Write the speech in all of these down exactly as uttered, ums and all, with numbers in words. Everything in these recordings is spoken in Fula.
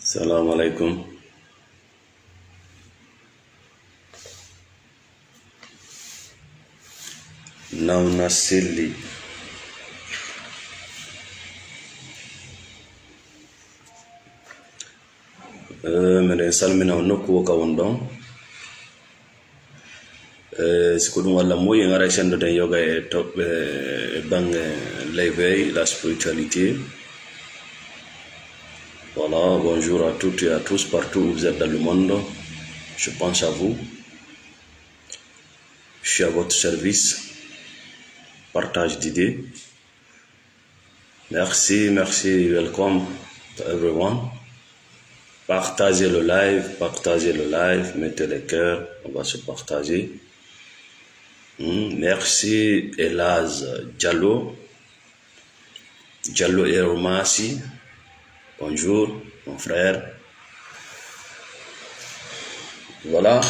Salamu alaikum. Nawna selli. Eh, meɗen salmina on nokku wo ka won ɗon. Eh, si ko ɗum Allah moƴƴi, en aray senndoden yoga e toɓɓe e baŋŋe l'éveil, la spiritualité. Voilà, bonjour à toutes et à tous, partout où vous êtes dans le monde. Je pense à vous. Je suis à votre service. Partage d'idées. Merci, merci. Welcome to everyone. Partagez le live, partagez le live, mettez les cœurs, on va se partager. Hmm, merci, Elaz Diallo. Diallo Eromasi. Bonjour, mon frère. Voilà.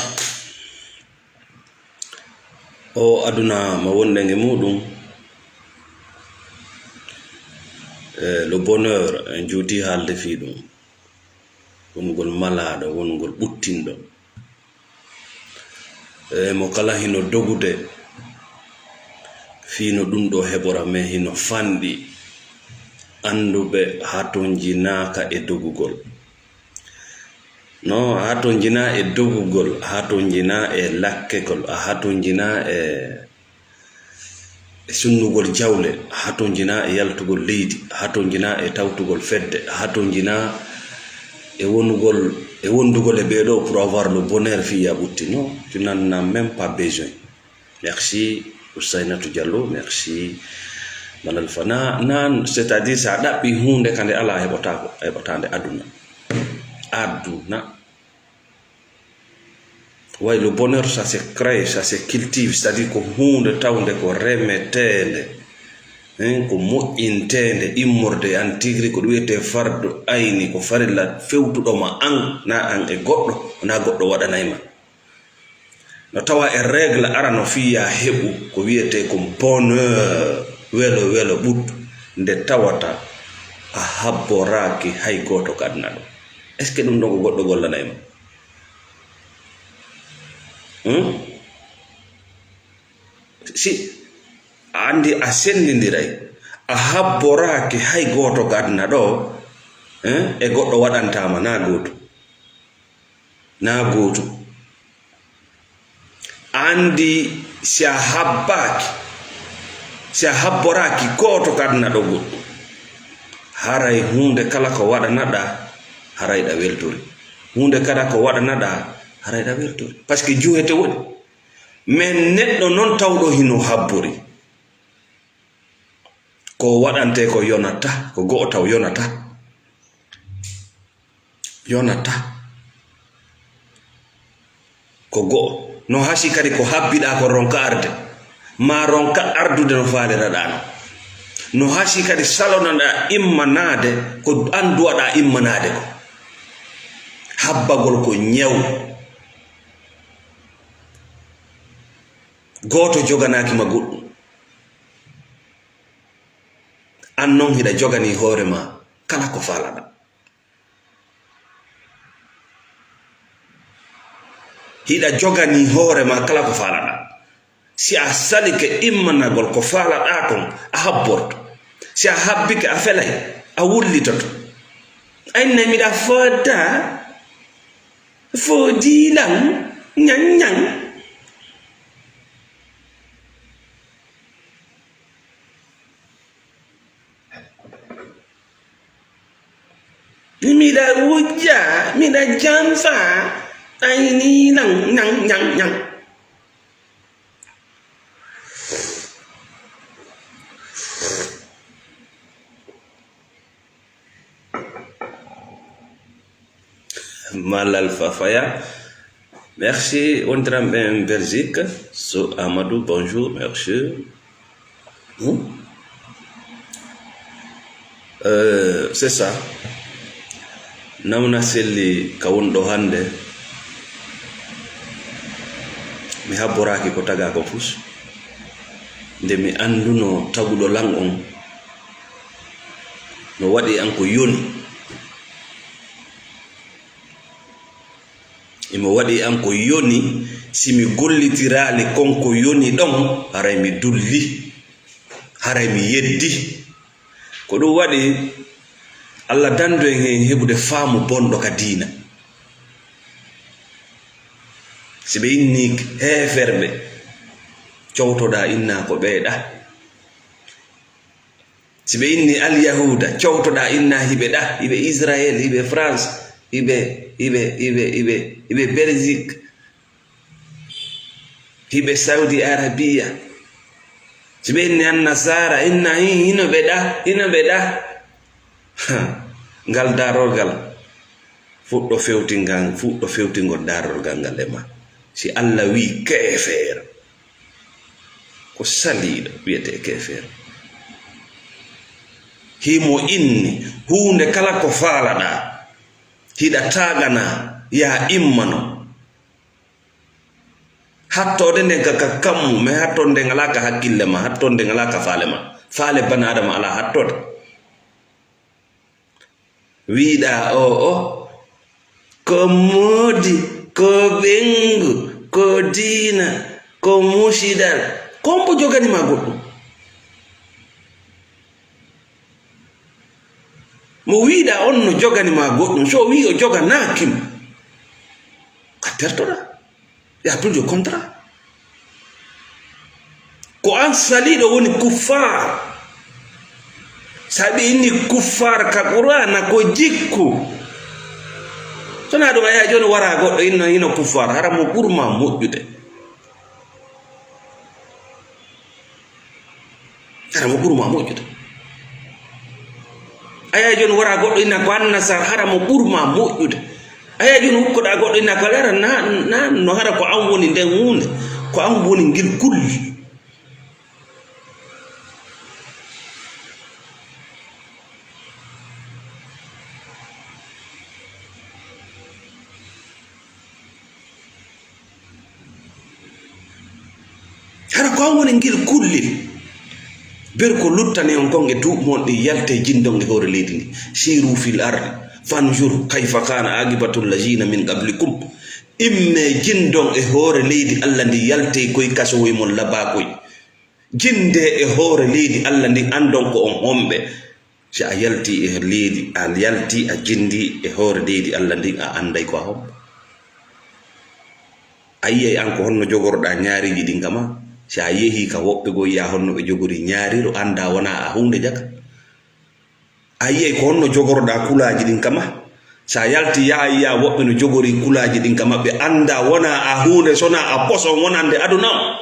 O aduna ma wonde nge muɗum. Eh, le bonheur, en juuti haalde fii ɗum. Wonugol malaaɗo, wonugol ɓuttinɗo. Eh, mo kala hino dogude, fii no ɗum ɗo heɓora, mais hino fanɗi. Annduɓe hatonjinaaka e dogugol. No, a hatonjinaa e dogugol, a hatonjinaa e lakkegol, a hatonjinaa e, e sunnugol jawle, a hatonjinaa e yaltugol leydi, a hatonjinaa e tawtugol fedde, a hatonjinaa e wonugol, e wondugol e ɓee ɗo pour avoir le bonheur fii ya ɓutti. Non, tu n'en as même pas besoin. Merci, Oussaynatou Diallo, merci. Malal Fana, nan, c'est-à-dire, sa ɗaɓɓi huunde ka nde alaa, heɓotaako, heɓotaa nde aduna. Aduna. Way, le bonheur, ça se crée, ça se cultive, c'est-à-dire ko huunde tawnde ko remeteende, hein, ko moƴƴinteende, immorde e an tigri, ko ɗum wiyetee fardu ayni, ko farilla fewtuɗo ma an, na an e goɗɗo, na goɗɗo waɗanay ma. No tawa e règle arano fii ya heɓu ko wiyetee ko bonheur, welo, welo ɓut, nde tawata a habboraaki hay gooto ka aduna ɗo. Est-ce que ɗum ɗon ko goɗɗo gollanay ma? Hmm? Si a anndi a senndindiray, a habboraaki hay gooto ka aduna ɗo, eh, e goɗɗo waɗantaa ma, na gooto. Na gooto. Anndi si a habbaaki, si a habboraaki gooto ka aduna ɗo goɗɗo, haray huunde kala ko waɗanaɗaa, haray ɗa weltori. Huunde kala ko waɗanaɗaa, haray ɗa weltori. Parce que juhete woni. Men neɗɗo non tawɗo hino habbori. Ko waɗantee ko yonata, ko go'o taw yonata. Yonata. Ko go'o. No hasi kadi ko habbiɗaa ko ronka arde. Ma ronka ardude no faaliraɗaa no. No hasi kadi salonaɗaa immanaade ko an duwaɗaa immanaade ko. Habbagol ko ñaw. Gooto joganaaki ma goɗɗum. An non hiɗa joganii hoore ma kala ko faalaɗaa. Hiɗa joganii hoore ma kala ko faalaɗaa. Si a salike immanagol ko faalaɗaa kon, a habborto. Si a habbike, a felay, a wullitoto. Ay, nay miɗa fodda, fodi lan, ñan, ñan. Miɗa wujja, miɗa janfa, ay ni nan, nan, nan, nan. Malal Fafaya. Merci, on dirait en Belgique. So Amadou, bonjour, merci. Hmm? Euh, c'est ça. Nawna selli ka wonɗo hannde. Mi habboraaki ko tagaa ko fus. Nde mi annduno taguɗo lan on, No waɗi an ko yoni. Imo waɗi an ko yoni, si mi gollitiraali kon ko yoni ɗon, haray mi dulli, haray mi yeddi. Ko ɗum waɗi, Alla dandu en hen heɓude faamu bonɗo ka diina. Si ɓe inni heeferɓe, cowtoɗaa inna ko ɓee ɗa. Si ɓe inni Alyahuuda, cowtoɗaa inna hiɓe ɗa, hiɓe Israel, hiɓe France, hiɓe, hiɓe, hiɓe, hiɓe, hiɓe Belgique, hiɓe Saudi Arabia. Si ɓe inni Annasaara, inna hi-, hino ɓe ɗa, hino ɓe ɗa. Ngal darorgal, fuɗɗo fewtingal, fuɗɗo fewtingol darorgal ngal e ma. Si Alla wi'i keefeer, ko saliiɗo wiyetee keefeer. Himo inni, huunde kala ko faalaɗaa, hiɗa taaganaa, yaa immano. Hattoode nden ka, ka kammu, mais hattoode nden alaa ka hakkille ma, hattoode nden alaa ka faale ma. Faale bana Adama alaa hattoode. Wiiɗaa o, o, ko moodi, ko ɓengu, ko diina, ko musidal. Ko on mbo jogani ma goɗɗum? Mo wiiɗaa on no jogani ma goɗɗum, so o wi'i o joganaaki mo, ka tertoɗaa. Ya plus de contrat. Ko an saliiɗo woni kuffaar. Sabi inni kuffaar ka Qur'aana ko jikku. So na ɗum a yaha jooni wara goɗɗo inno hino kuffaar, hara mo ɓurma moƴƴude. Hara mo ɓurma moƴƴude. A yaha jooni wara goɗɗo inna ko Annasaara, hara mo ɓurma moƴƴude. A yaha jooni ukkoɗaa goɗɗo inna ko hara na, na, no hara ko an woni nden huunde, ko an woni ngil kulli. Hara ko an woni ngil kullil. Ber ko luttani on kon e duuɓi mon ɗin, yalte jindon e hoore leydi ndi. Siiru fil ardi, fanzur kayfa kana aqibatu allazina min qablikum. Imme jindon e hoore leydi Allah ndi, yalte koy kasowoy mon labaa koy. Jinde e hoore leydi Allah ndin, andon ko on homɓe. Si a yalti e leydi, a yalti a jindi e hoore leydi Allah ndin, a anday ko a hombo. A yi'ay an ko honno jogorɗaa ñaariiji ɗin kama? Si a yehi ka woɓɓe goo, yi'a honno ɓe jogori ñaari, ɗo anda wona a huunde jaka. A yi'ay ko honno jogorɗaa kulaaji ɗin kama? Si a yalti yaha yi'a woɓɓe no jogori kulaaji ɗin kama, ɓe anda wona a huunde, sona a poson wonande aduna on.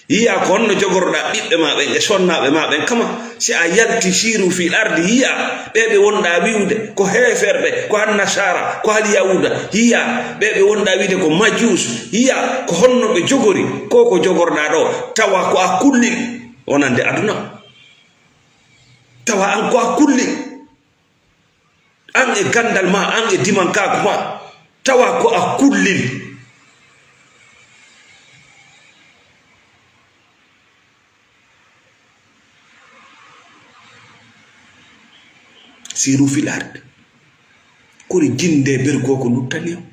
Yi'a ko honno jogorɗaa ɓiɓɓe maa ɓen e sonnaaɓe maa ɓen kama. Si a yalti siiru fil ardi, yi'a ɓee ɓe wonɗaa wi'ude ko heeferɓe, ko annasaara, ko alyahuuda. Yi'a ɓee ɓe wonɗaa wi'ude ko majuus. Yi'a ko honno ɓe jogori ko ko jogorɗaa ɗoo. Tawa ko a kullil wonande aduna. Tawa an ko a kullil. An e ganndal maa, an e dimankaaku maa, tawa ko a kullil. Siiru fil ardi. Kori jinde ber goo ko luttani on.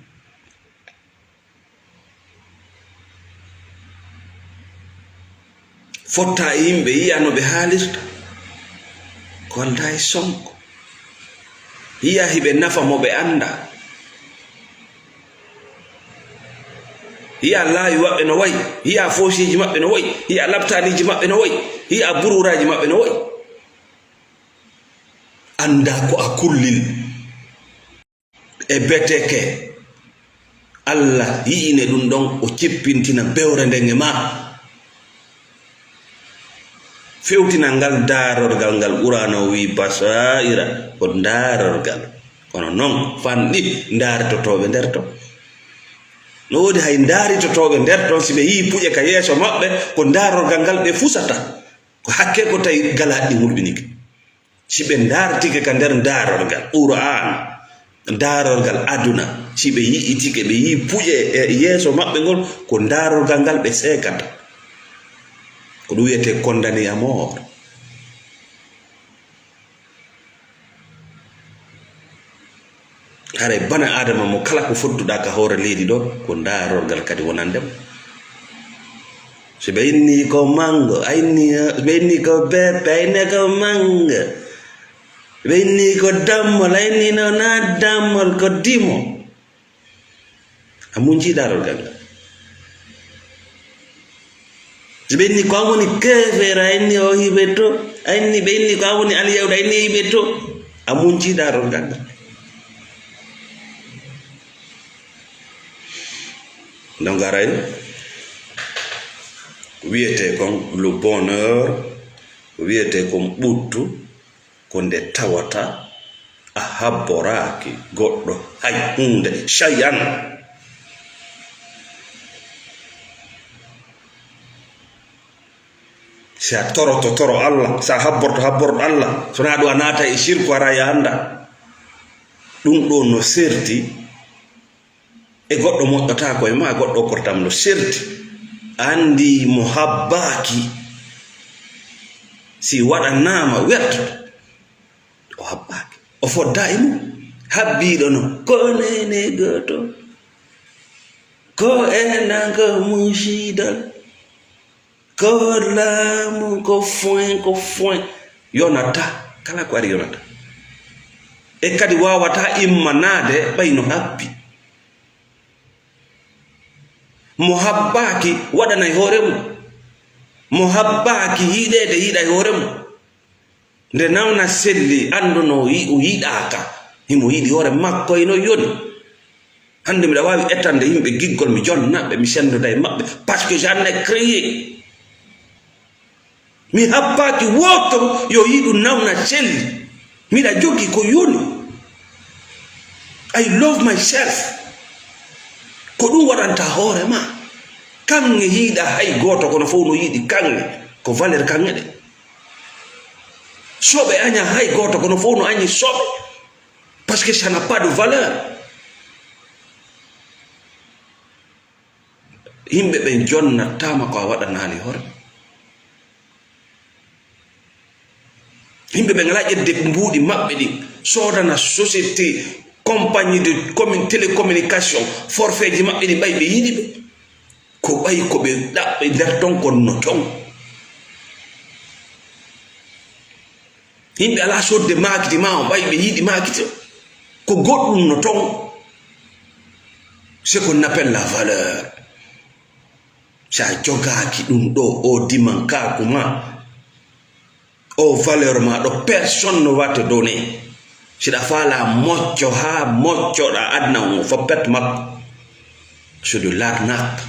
Fotta e yimɓe, yi'a no ɓe haalirta. Ko aldaa e sonko. Yi'a hiɓe nafa mo ɓe anndaa. Yi'a laawi maɓɓe no wayi. Yi'a foosiiji maɓɓe no wayi. Yi'a laptaaniiji maɓɓe no wayi. Yi'a buruuraaji maɓɓe no wayi. Anndaa ko a kullil. E beteke. Allah yi'ine ɗum ɗon, o cippintina bewre nden e maa. Fewtina ngal daarorgal ngal Qur'aana o wi'i basaa'ira, ko daarorgal. Kono non, fanɗi, daartotooɓe nder ton. No woodi hay daartotooɓe nder ton, si ɓe yi'i puƴe ka yeeso maɓɓe, ko daarorgal ngal ɓe fusata. Ko hakke ko tawi galaaɗi ɗi hulɓinike. Si ɓe daartike ka nder daarorgal Qur'aana, daarorgal aduna, si ɓe yi'itike, ɓe yi'i puƴe e yeeso maɓɓe ngol, ko daarorgal ngal ɓe seekata. Ko ɗum wiyetee condamné à mort. Haray bana Aadama mo kala ko fottuɗaa ka hoore leydi ɗo, ko ndaarorgal kadi wonande mo. So ɓe inni ko mango, a inni, ɓe inni ko beppe, a inni ko mango. Ɓe inni ko dammol, a inni no na dammol, ko dimo. A muncii daarorgal ngal. So ɓe inni ko an woni keefeero, a inni o hiɓe to. A inni, ɓe inni ko an woni alyahuudo, a inni hiɓe to. A muncii daarorgal ngal. Donc, aray, wiyetee kon le bonheur, wiyetee kon ɓuttu, ko nde tawata a habboraaki goɗɗo hay huunde, shay'an. Si a toroto, toro Allah. Si a habborto, habborto Allah. So naa ɗum a naata e sirku, hara a annda. Ɗum ɗo no serti e goɗɗo moƴƴotaako e ma, goɗɗo portam no serti. A anndi mo habbaaki, si waɗanaama wertoto. O habbaaki. O foddaa e mum. Habbiiɗo no. Ko neene gooto. Ko enɗan ko musidal. Ko laamu, ko foin, ko foin. Yonata. Kala ko ari yonata. E kadi waawata immanaade ɓay no habbi. Mo habbaaki waɗanay hoore mum. Mo habbaaki yiɗeede yiɗay hoore mum. Nde nawna selli, annduno o yi-, o yiɗaaka. Himo yiɗi hoore makko e no yoni. Hannde miɗa waawi etande yimɓe giggol, mi jonna ɓe, mi senndoda e maɓɓe. Parce que j'en ai créé. Mi habbaaki wooto yo yiɗu nawna selli. Miɗa jogii ko yoni. I love myself. Ko ɗum waɗanta hoore ma. Kaŋŋe yiɗa hay gooto, kono fof no yiɗi kaŋŋe. Ko valeur kaŋŋe ɗe. Soɓe aña hay gooto, kono fof no añi soɓe. Parce que ça n'a pas de valeur. Yimɓe ɓen jonnattaama ko a waɗanaali hoore. Yimɓe ɓe ngalaa ƴetde mbuuɗi maɓɓe ɗin, soodana société, compagnie de commun-, télécommunication, forfaitji maɓɓe ɗin, ɓay ɓe yiɗi ɓe. Ko ɓay ko ɓe ɗaɓɓe nder ton kon no ton. Yimɓe alaa sodde maakiti ma on, ɓay ɓe yiɗi maakiti. Ko goɗɗum no ton. C'est qu'on appelle la valeur. Si a jogaaki ɗum ɗo, o dimankaaku ma, o valeur ma ɗo, personne ne va te donner. Si ɗa faala mocco haa moccoɗa aduna on fof pet makko. C'est de l'arnaque.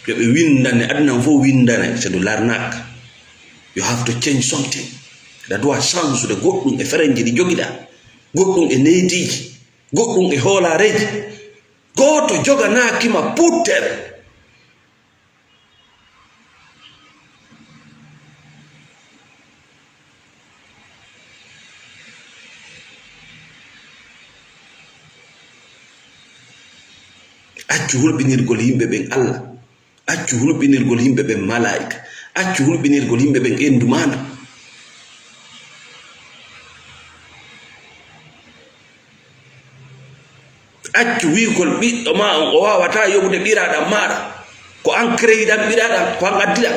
Yo ɓe winndane, aduna on fof winndane, c'est de l'arnaque. You have to change something. Ɗa doit change de goɗɗum e ferenji ɗi jogiɗa, goɗɗum e neydiiji, goɗɗum e hoolareeji. Gooto joganaaki ma puttere. Accu hulɓinirgol yimɓe ɓen Allah. Accu hulɓinirgol yimɓe ɓen malaa'ika. Accu hulɓinirgol yimɓe ɓen enndu maandu. Accu wi'ugol ɓiɗɗo ma on o waawataa yoɓude ɓiraaɗan maaɗa. Ko an créé ɗan ɓiraaɗan, ko an addi ɗan.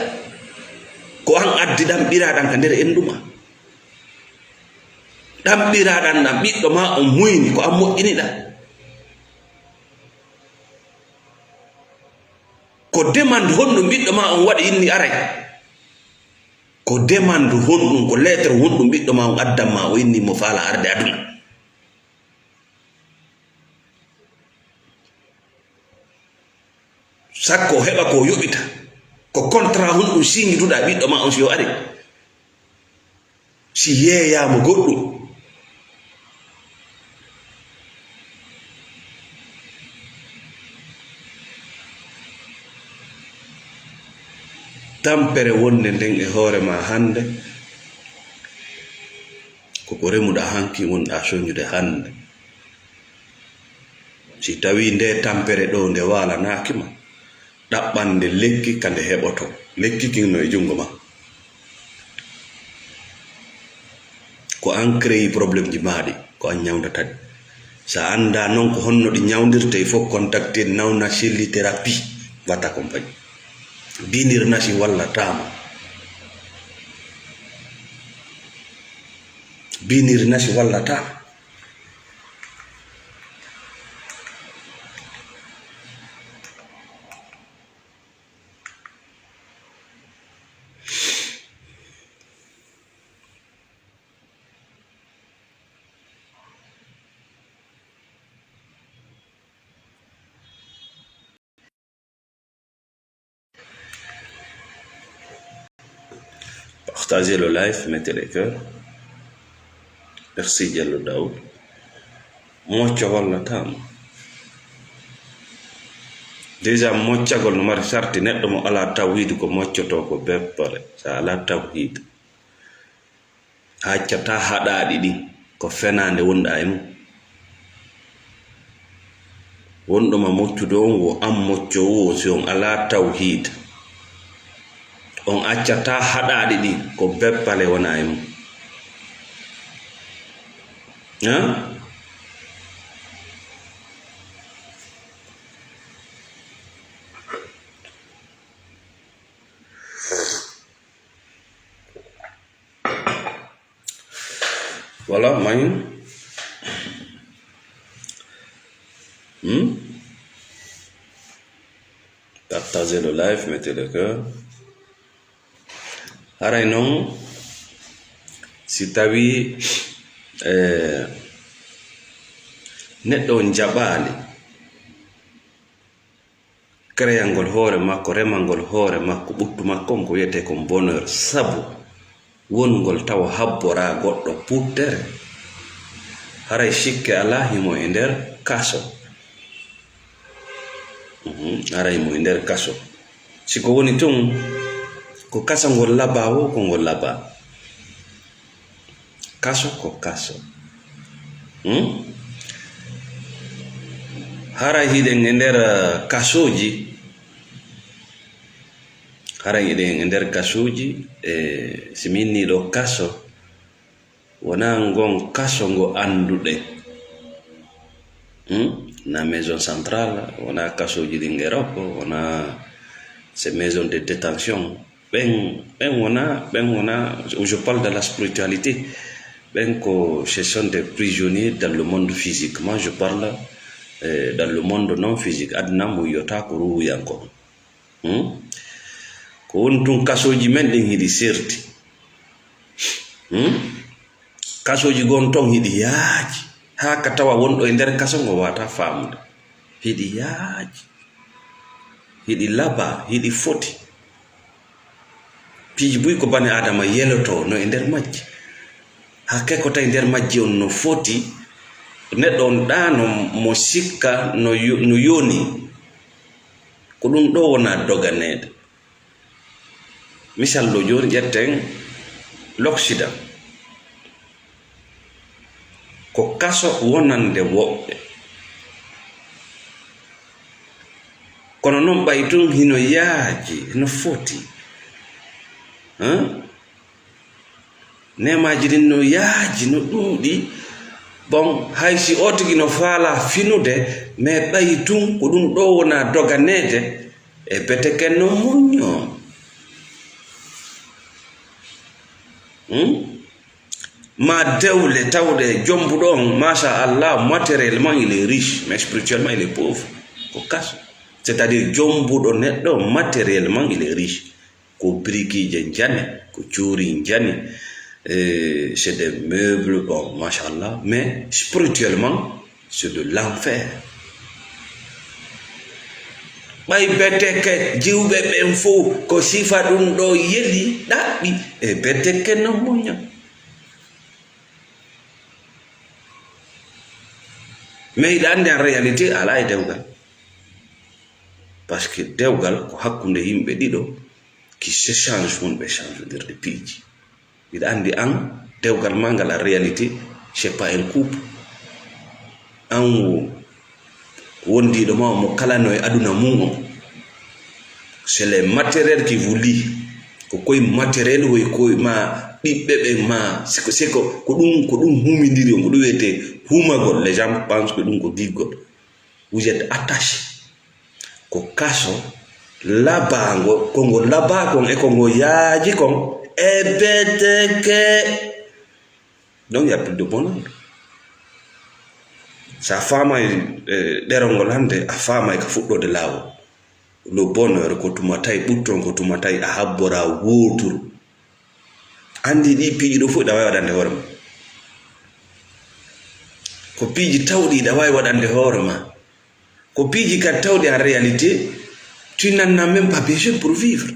Ko an addi ɗan ɓiraaɗan ka nder enndu ma. Ɗan ɓiraaɗan ɗan ɓiɗɗo ma on muyni, ko an moƴƴini ɗan. Ko demande honɗum ɓiɗɗo ma on waɗi inni aray? Ko demande honɗum, ko lettre honɗum ɓiɗɗo ma on addan ma, o inni mo faala arde aduna? Sakko o heɓa ko o yoɓita. Ko contrat honɗum signiduɗa ɓiɗɗo ma on si o ari? Si yeeyaama goɗɗum. Tampere wonde nden e hoore ma hannde, ko ko remuɗa hanki wonɗa soñude hannde. Si tawii nde tampere ɗo nde waalanaaki ma, ɗaɓɓan nde lekki ka nde heɓoto. Lekki kin no e junngo ma. Ko An créé problème ji maaɗi, ko an ñawndata ɗi. Sa annda noon ko honno ɗi ñawndirte, il faut contacter Nawnasi Littérapi, va t'accompagner. Binir Nasi wallataama. Binir Nasi wallataama. Partagez le live, mettez les cœurs. Merci, Diallo Daoud. Mocco wallataama. Déjà, moccagol no mari sarti, neɗɗo mo alaa tawhiid ko moccotoo ko beppale, so a alaa tawhiid. A accataa haɗaaɗi ɗin, ko fenaande wonɗaa e mum. Wonɗo ma moccude on wo an moccoowo, si on alaa tawhiid, on accataa haɗaaɗi ɗin, ko beppale wonaa e mum. Hein? Voilà, Mahin. Hmm? Partagez le live, mettez le cœur. Haray noon, si tawii, eh, neɗɗo on jaɓaali, créangol hoore makko, remangol hoore makko, ɓuttu makko on ko wiyetee kon bonheur, sabu wonngol tawa habboraa goɗɗo puuttere, haray sikke alaa himo e nder kaso. Mhm, haray himo e nder kaso. Si ko woni tun, ko kaso ngol labaa wo, ko ngol labaa. Kaso ko kaso. Hmm? Haray hiɗen e nder, eh, kasooji. Haray hiɗen e nder kasooji. E si min nii ɗo kaso, wonaa ngon kaso ngo annduɗen. Hmm? Na maison centrale, wonaa kasooji ɗin Europe, wonaa ces maisons de détention. Ɓen, ɓen wona, ɓen wona, je parle de la spiritualité. Ɓen ko, ce sont des prisonniers dans le monde physique. Moi, je parle, euh, dans le monde non physique. Aduna mo yiyata ko ruuhuyanko. Hmm? Ko woni tun kasooji men ɗin hiɗi serti. Hmm? Kasooji gon ton hiɗi yaaji. Haa ka tawa wonɗo e nder kaso ngo wata faamude. Hiɗi yaaji. Hiɗi labaa, hiɗi foti. Piiji buy ko bani Aadama yeloto no e nder majji. Hakke ko tawi nder majji on no foti, neɗɗo on ɗaano mo sikka no yo-, no yoni. Ko ɗum ɗo wona doganeede. Misal ɗo jooni ƴetten l'Occident. Ko kaso wonande woɓɓe. Kono noon ɓay tun hino yaaji, hino foti. Hein? Neemaaji ɗin no yaaji, no ɗuuɗi. Bon, hay si o tigi no faalaa finude, mais ɓay tun ko ɗum ɗo wona doganeede, e beteke no muñño. Hmm? Ma dewle tawɗe jombuɗo on, machallah, matériellement il est riche, mais spirituellement il est pauvre. Ko kaso. C'est-à-dire jombuɗo neɗɗo, matériellement il est riche. Ko briqueije njani, ko cuuri njani, eh, c'est des meubles, bon, machallah, mais spirituellement, c'est de l'enfer. Ɓay beteke jiwɓe ɓen fow ko sifa ɗum ɗo yeli ɗaɓɓi e beteke no muña. Mais hiɗa anndi en réalité alaa e dewgal. Parce que dewgal ko hakkunde yimɓe ɗiɗo qui s'échange, wonɓe échange ndirde piiji. Hiɗa anndi an, dewgal ma ngal en réalité, c'est pas un couple. An wo wondiiɗo ma mo kala no e aduna mum on. C'est les matériels qui vous lient. Ko koye matériel woy koye ma Ɓiɓɓe ɓen ma, c'est que, c'est que ko ɗum, ko ɗum humindiri on, ko ɗum wiyetee humagol. Les gens pensent que ɗum ko giggol. Vous êtes attaché. Ko kaso labaango, ko ngo labaa kon e ko ngo yaaji kon, e beteke. Donc, il y a plus de bonheur. So a faamay, eh, ɗerol ngol hannde, a faamay ka fuɗɗoode laawol. Le bonheur ko tuma tawi ɓutton, ko tuma tawi a habboraa wooturu. Anndi ɗi piiji ɗo fof ɗa waawi waɗande hoore ma. Ko piiji tawɗi ɗa waawi waɗande hoore ma. Ko piiji kadi tawɗi en réalité, tu n'en as même pas besoin pour vivre.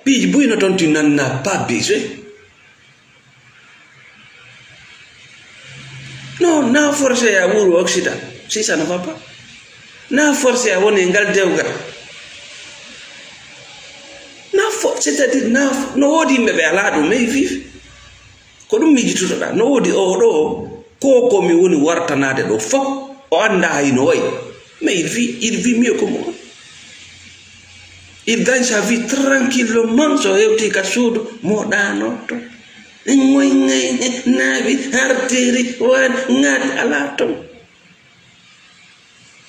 Piiji buy no toon, tu n'en as pas besoin. Non, na forcé ya wuro Occident, si ça ne va pas. Na forcé ya woni ngal dewgal. Na fo, c'est-à-dire, na, no woodi yimɓe ɓe alaa ɗum, mais il vit. Ko ɗum miijitotoɗaa. No woodi oo ɗoo, ko ko mi woni wartanaade ɗoo fof, o anndaa hay no wayi. Mais il vit, il vit mieux que moi. Il gagne sa vie tranquillement, so hewtii ka suudu, mo ɗaanoto. Ngoy, ngoy, naawi, artiri, waan, ŋaat, alaa toon.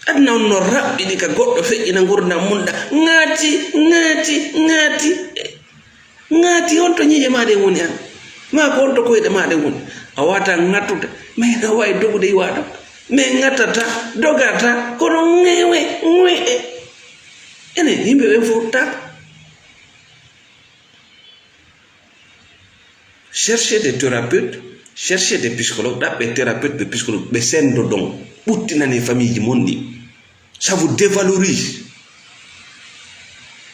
Aduna on no raɓɓiɗi ka goɗɗo feƴƴina ngurndan mun ɗa. Ŋaati, ŋaati, ŋaati. Ŋaati, on to ñiiƴe maa ɗen woni an? Maa ko on to koyɗe maa ɗen woni? A waata ŋattude, mais na waawi dogude iwa ɗon. Mais ŋatata, dogata, kono ŋewe, ŋewe. Enen, yimɓe ɓen fof taako. Cherchez des thérapeutes, cherchez des psychologues, ɗaɓɓe thérapeute, ɓe psychologue, ɓe senndo ɗon, ɓuttinane famille ji mon ɗi. Ça vous dévalorise.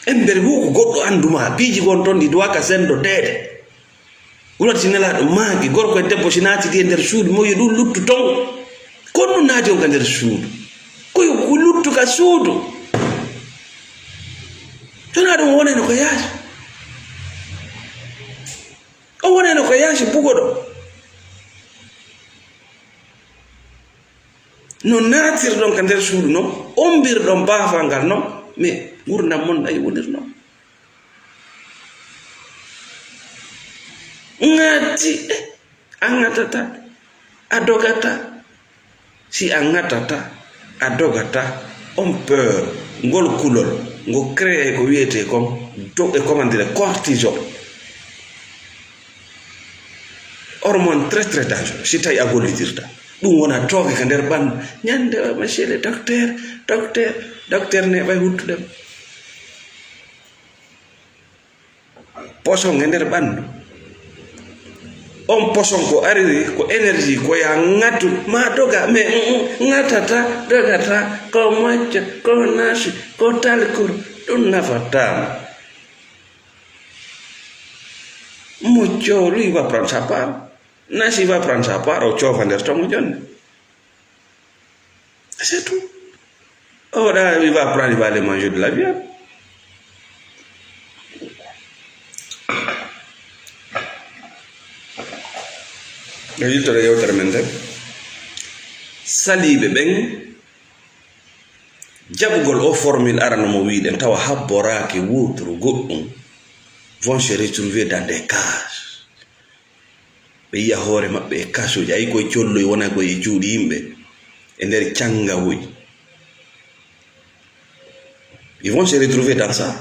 En mbere wo ko goɗɗo anndu ma, piiji gon toon ɗi duwa ka senndo deede. Wulata si nelaaɗo maaki, gorko e debbo si naatidi e nder suudu mo, yo ɗum luttu toon. Kono ɗum naati on ka nder suudu. Ko yo ko luttu ka suudu. Tona ɗum woneno ko yaasi. O woneno ko yaasi bugoɗo. No naatirɗon ka nder suudu non, ombirɗon baafal ngal non, mais ngurndan mon ɗan wonir non. Ŋaati, a ŋatata, a dogata. Si a ŋatata, a dogata, on peur, ngol kulol, ngo créé ko wiyetee kon, do-, e comment dire, cortisol. Hormone très, très dangereux, si tawi a gollitirta. Ɗum wona tooke ka nder ɓanndu. Ñande o, monsieur le docteur, docteur, docteur ne ɓay huttude. Poson e nder ɓanndu. On poson ko ariri, ko énergie, ko ya ŋatu, ma doga, mais, mm, mm, ŋatata, dogata, ko mocco, ko nasi, ko talkuru, ɗum nafataama. Mocco, lui va prendre sa part. Nasi va prendre sa part, o coofa nder tongo jonne. C'est tout. Oh, là, il va prendre, il va aller manger de la viande. E yiltore yewtere men nden, saliiɓe ɓen, jaɓugol o formule arano mo wiiɗen, tawa habboraaki woturu goɗɗum, vont se retrouver dans des cases. Ɓe yiya hoore maɓɓe e kasuuji, ayi koye colloy, wona koye e cuuɗi yimɓe, e nder canngawoy. Ils vont se retrouver dans ça.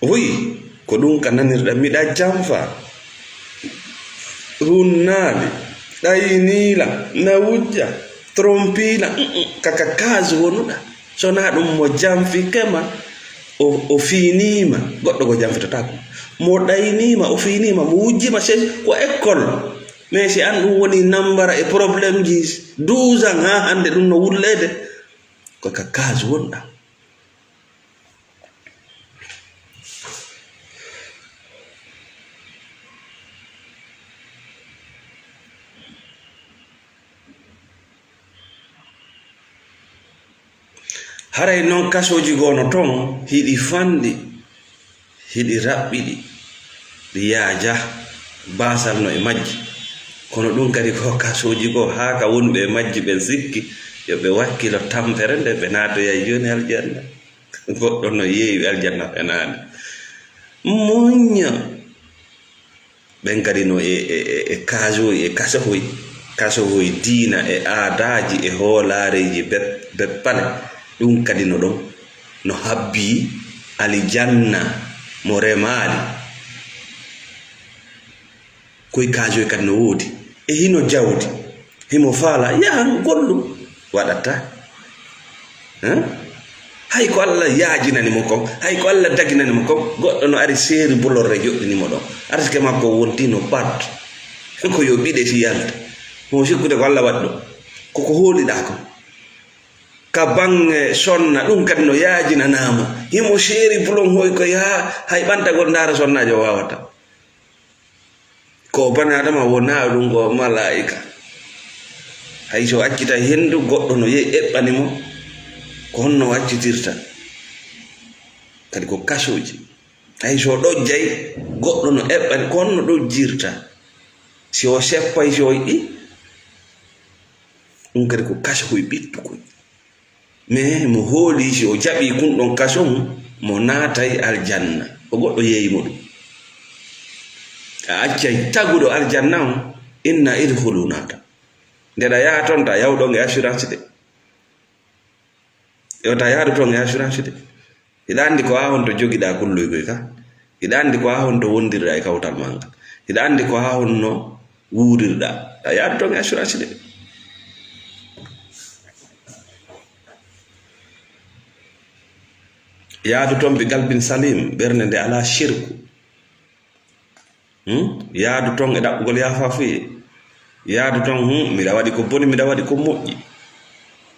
Oui, ko ɗum ka nanirɗa, miɗa janfa, runnaali, ɗayniila, na wujja, trompiila, mm, mm, kaka kaas wonuɗa. So na ɗum mo janfike ma, o, o fiiniima, goɗɗo ko janfitataako. Mo ɗayniima, o fiiniima, mo wujjiima, c'est ko école. Mais si an ɗum woni nambara e problème ji douze ans haa hannde ɗum no wulleede, ko ka kaas wonɗa. Haray non kasooji goo no ton, hiɗi fanɗi, hiɗi raɓɓiɗi, ɗi yaaja, baasal no e majji. Kono ɗum kadi ko kasooji goo, haa ka wonɓe e majji ɓen sikki, yo ɓe wakkilo tampere nde ɓe naatoyay jooni aljanna. Goɗɗo no yeewi aljanna fenaande. Muñña. Ɓen kadi no e, e, e, e kaajoy, e kasohoy, kasohoy diina, e aadaaji, e hoolaareeji bep-, beppale. Ɗum kadi no ɗon, no habbii alijanna mo remaali. Koy kaajoy kadi no woodi. E hino jawdi, himo faala, yahan gollu, waɗataa. Hein? Hay ko Allah yaajinani mo kon, hay ko Allah daginani mo kon, goɗɗo no ari seeri bulorre joɗɗini mo ɗon. Arsike makko wonti no pat. Ko yo ɓiɗe si yalta. Mo sikkude ko Allah waɗi ɗum. Ko ko hooliɗaa kon. Ka baŋŋe sonna, ɗum kadi no yaajinanaa mo. Himo seeri bulon hoy ko yaa, hay ɓantagol ndaara sonnaajo waawata. Ko bani Adama wonaa ɗum ko malaa'ika. Hay so accitay henndu, goɗɗo no yehi eɓɓani mo, ko honno o accitirta? Kadi ko kasooji. Hay so ɗojjay, goɗɗo no eɓɓani, ko honno ɗojjirta? Si o seppay, si o yiɗi, ɗum kadi ko kasohoy ɓittukoy. Mais mo hooli si o jaɓi kun ɗon kason, mo naatay aljanna. Ko goɗɗo yeeyi mo ɗum. A accay taguɗo aljanna on, inna idkhulu naata. Nde ɗa yaha ton, ta yahu ɗon e assurance de. Yo ta yahdu ton e assurance de. Hiɗa anndi ko haa honto jogiɗaa kulloy koy ka? Hiɗa anndi ko haa honto wondirɗaa e kawtal maa ngal? Hiɗa anndi ko haa honno wuurirɗaa? A yahdu ton e assurance de. Yahdu ton bi qalbin salim, ɓernde nde alaa shirku. Hmm? Yahdu ton e ɗaɓɓugol yaafaafuye. Yahdu ton, hmm, miɗa waɗi ko boni, miɗa waɗi ko moƴƴi.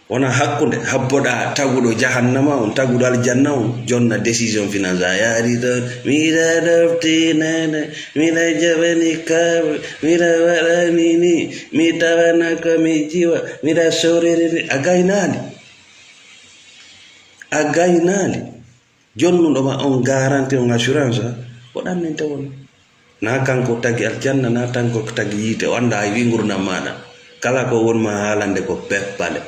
Wona hakkunde, habboɗaa taguɗo jahannama on, taguɗo aljanna on, jonna décision finance. A yahdi ton, miɗa ɗofti nene, miɗa jaɓani kawe, miɗa waɗani ni, mi tawana ko mi jiwa, miɗa soriri ni. A gaynaali. A gaynaali. Jonnuɗo ma on garanti on assurance, ko ɗanninte won. Na kanko tagi aljanna, na kanko tagi yiite, o annda hay wi ngurndan maaɗa. Kala ko won ma haalande ko peppale.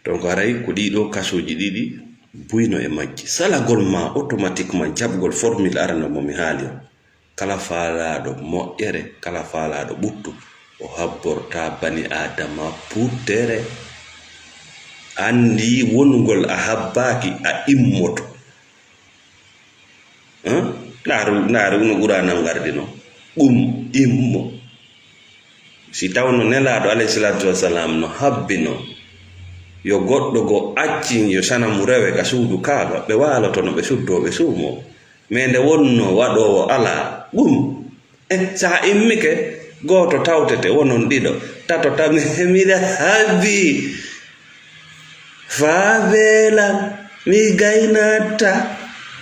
Donc, haray ko ɗii ɗoo kasooji ɗiɗi buyno e majji. Salagol ma automatiquement jaɓgol formule arano mo mi haali on. Kala faalaaɗo moƴƴere, kala faalaaɗo ɓuttu, o habbortaa bani Aadama puuttere. Anndi wonugol a habbaaki, a immoto. Hein? Ndaaru, ndaaru no Qur'aana on gardi non. Ɗum immo. Si tawno Nelaaɗo alayhi salaatu wa salaam no habbino yo goɗɗo goo accin yo sanamu rewe ka suudu Kaaba, ɓe waalotono, ɓe suddoo, ɓe suumoo. Mais nde wonnoo waɗoowo alaa ɗum, e, so a immike, gooto tawtete, wonon ɗiɗo, tato tami, miɗa habbi. Faa beelan, mi gaynatta.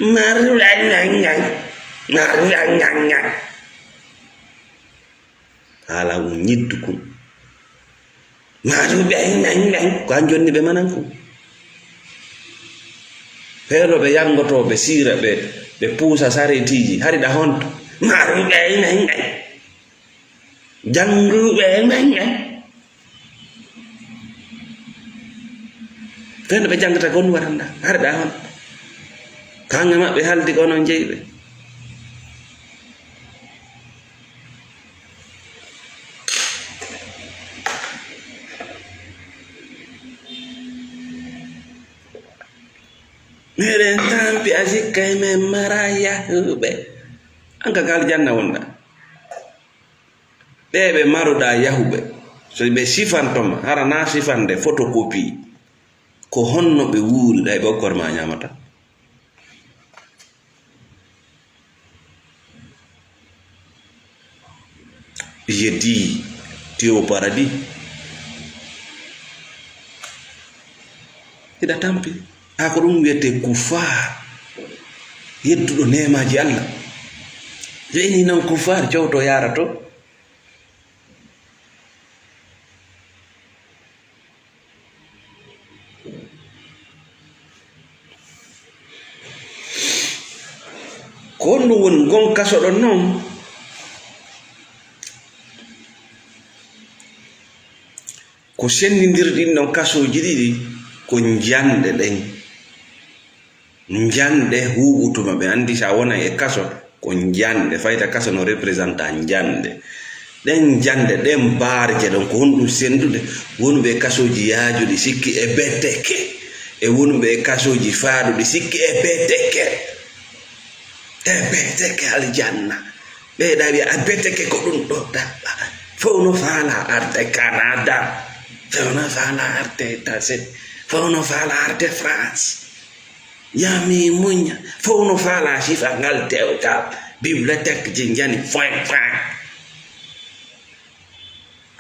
Mar-, haala ngun ñiddu kun. Maɗum ɓen, ɓen, ɓen. Ko an jonni ɓe manan kun. Feewno ɓe yangoto, ɓe siira, ɓe, ɓe puusa sareetiiji, hari ɗa honto. Maɗum ɓen, ɓen, ɓen. Jannguɓe, ɓen, ɓen. Feewno ɓe janngata kon waranda, hari ɗa honto. Kaŋŋe maɓɓe haldi ko onon jeyi ɓe. Meɗen tampi a sikkay men mara yahuɓe. An ka ka aljanna wonɗa. Ɓe ɓe maruɗa yahuɓe. So ɓe sifantoma, hara na sifande photocopie. Ko honno ɓe wuuri ɗa e ɓe okkor ma ñamata? Yeddi, tu es au paradis. Hiɗa tampi. Haa ko ɗum wiyetee kuffaar. Yedduɗo neemaaji Allah. Woni non kuffaar cowto yaara to. Ko honɗum woni ngon kaso ɗon non? Ko senndindirɗi ɗin ɗon kasooji ɗiɗi, ko njanɗe ɗen. Njanɗe huuɓutuma, ɓe anndi si a wonay e kaso, ko njanɗe. Fayta kaso no representa njanɗe. Ɗen njanɗe, ɗen baarje ɗon, ko honɗum senndude? Wonɓe e kasooji yaajuɗi sikki e beteke, e wonɓe e kasooji faaɗuɗi sikki e beteke. E beteke aljanna. Ɓe ɗawi a beteke ko ɗum ɗo daɓɓa. Fow no faala arde Canada. Fow no faala arde États-Unis. Fow no faala arde France. Yami muña. Fow no faala sifa ngal dewgal. Bibliothèque ji njani foin foin.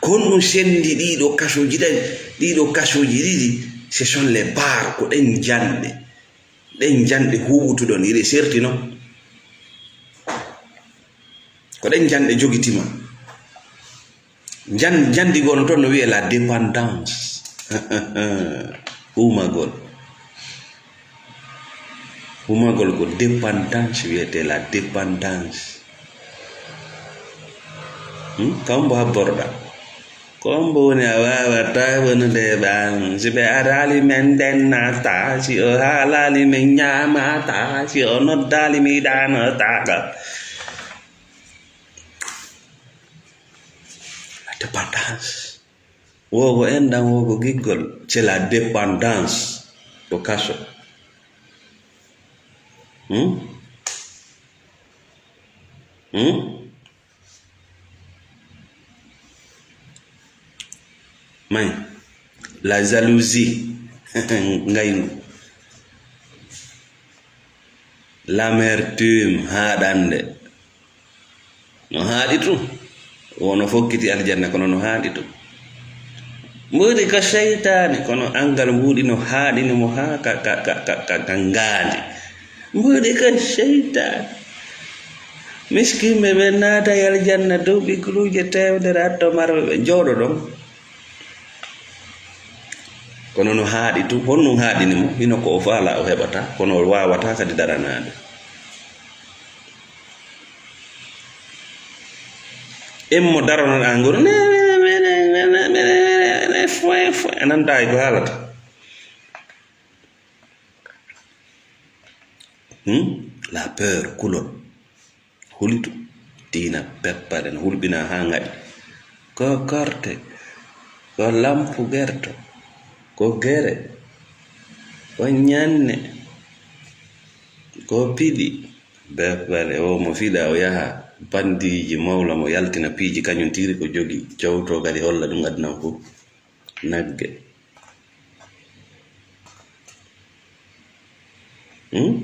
Ko honɗum senndi ɗiɗo kasuuji ɗen? Ɗiɗo kasuuji ɗiɗi, ce sont les barres, ko ɗen njanɗe. Ɗen njanɗe huuɓutuɗon, hiɗe serti non. Ko ɗen njanɗe jogitima. Njan-, njandi goo no ton no wi'e la dépendance. Huumagol. Huumagol ko dépendance wiyetee, la dépendance. Hmm? Kam mbo habborɗa. Ko on mbo woni a waawataa wonude e ɓaan. Si ɓe araali men ndennata, si o haalaali men ñaamata, si o noddaali mi daanotaaka. La dépendance. Woo ko enɗan, woo ko giggol. C'est la dépendance. Ko kaso. Hmm? Hmm? May, la jalousie, ngayngu, l'amertume, haaɗande. No haaɗi tun. Wono fokkiti aljanna, kono no haaɗi tun. Mbuuɗi ko seytaane, kono anngal mbuuɗi no haaɗini mo haa ka, ka, ka, ka, ka, ka ngaandi. Mbuuɗi ko seytaane. Miskinɓe ɓe naata e aljanna duuɓi guluuje teemedere atto marɓe ɓe jooɗo ɗon. Kono no haaɗi tun, honɗum haaɗini mo? Hino ko o faala o heɓata, kono o waawataa kadi daranaade. Immo daronoɗaa nguru, ne, ne, ne, foin, foin, a nantaa e ko haalata. Hmm? La peur, kulol. Hulitu, tiina peppale, no hulɓina haa ngaɗi. Ko korte, ko lampu gerto, ko gere, ko ñanne, ko piɗi. Be-, bale o mo fiɗa, o yaha bandiiji mawla, mo yaltina piiji, kañum tiri ko jogi, cowto kadi holla ɗum aduna fof. Nagge. Hmm?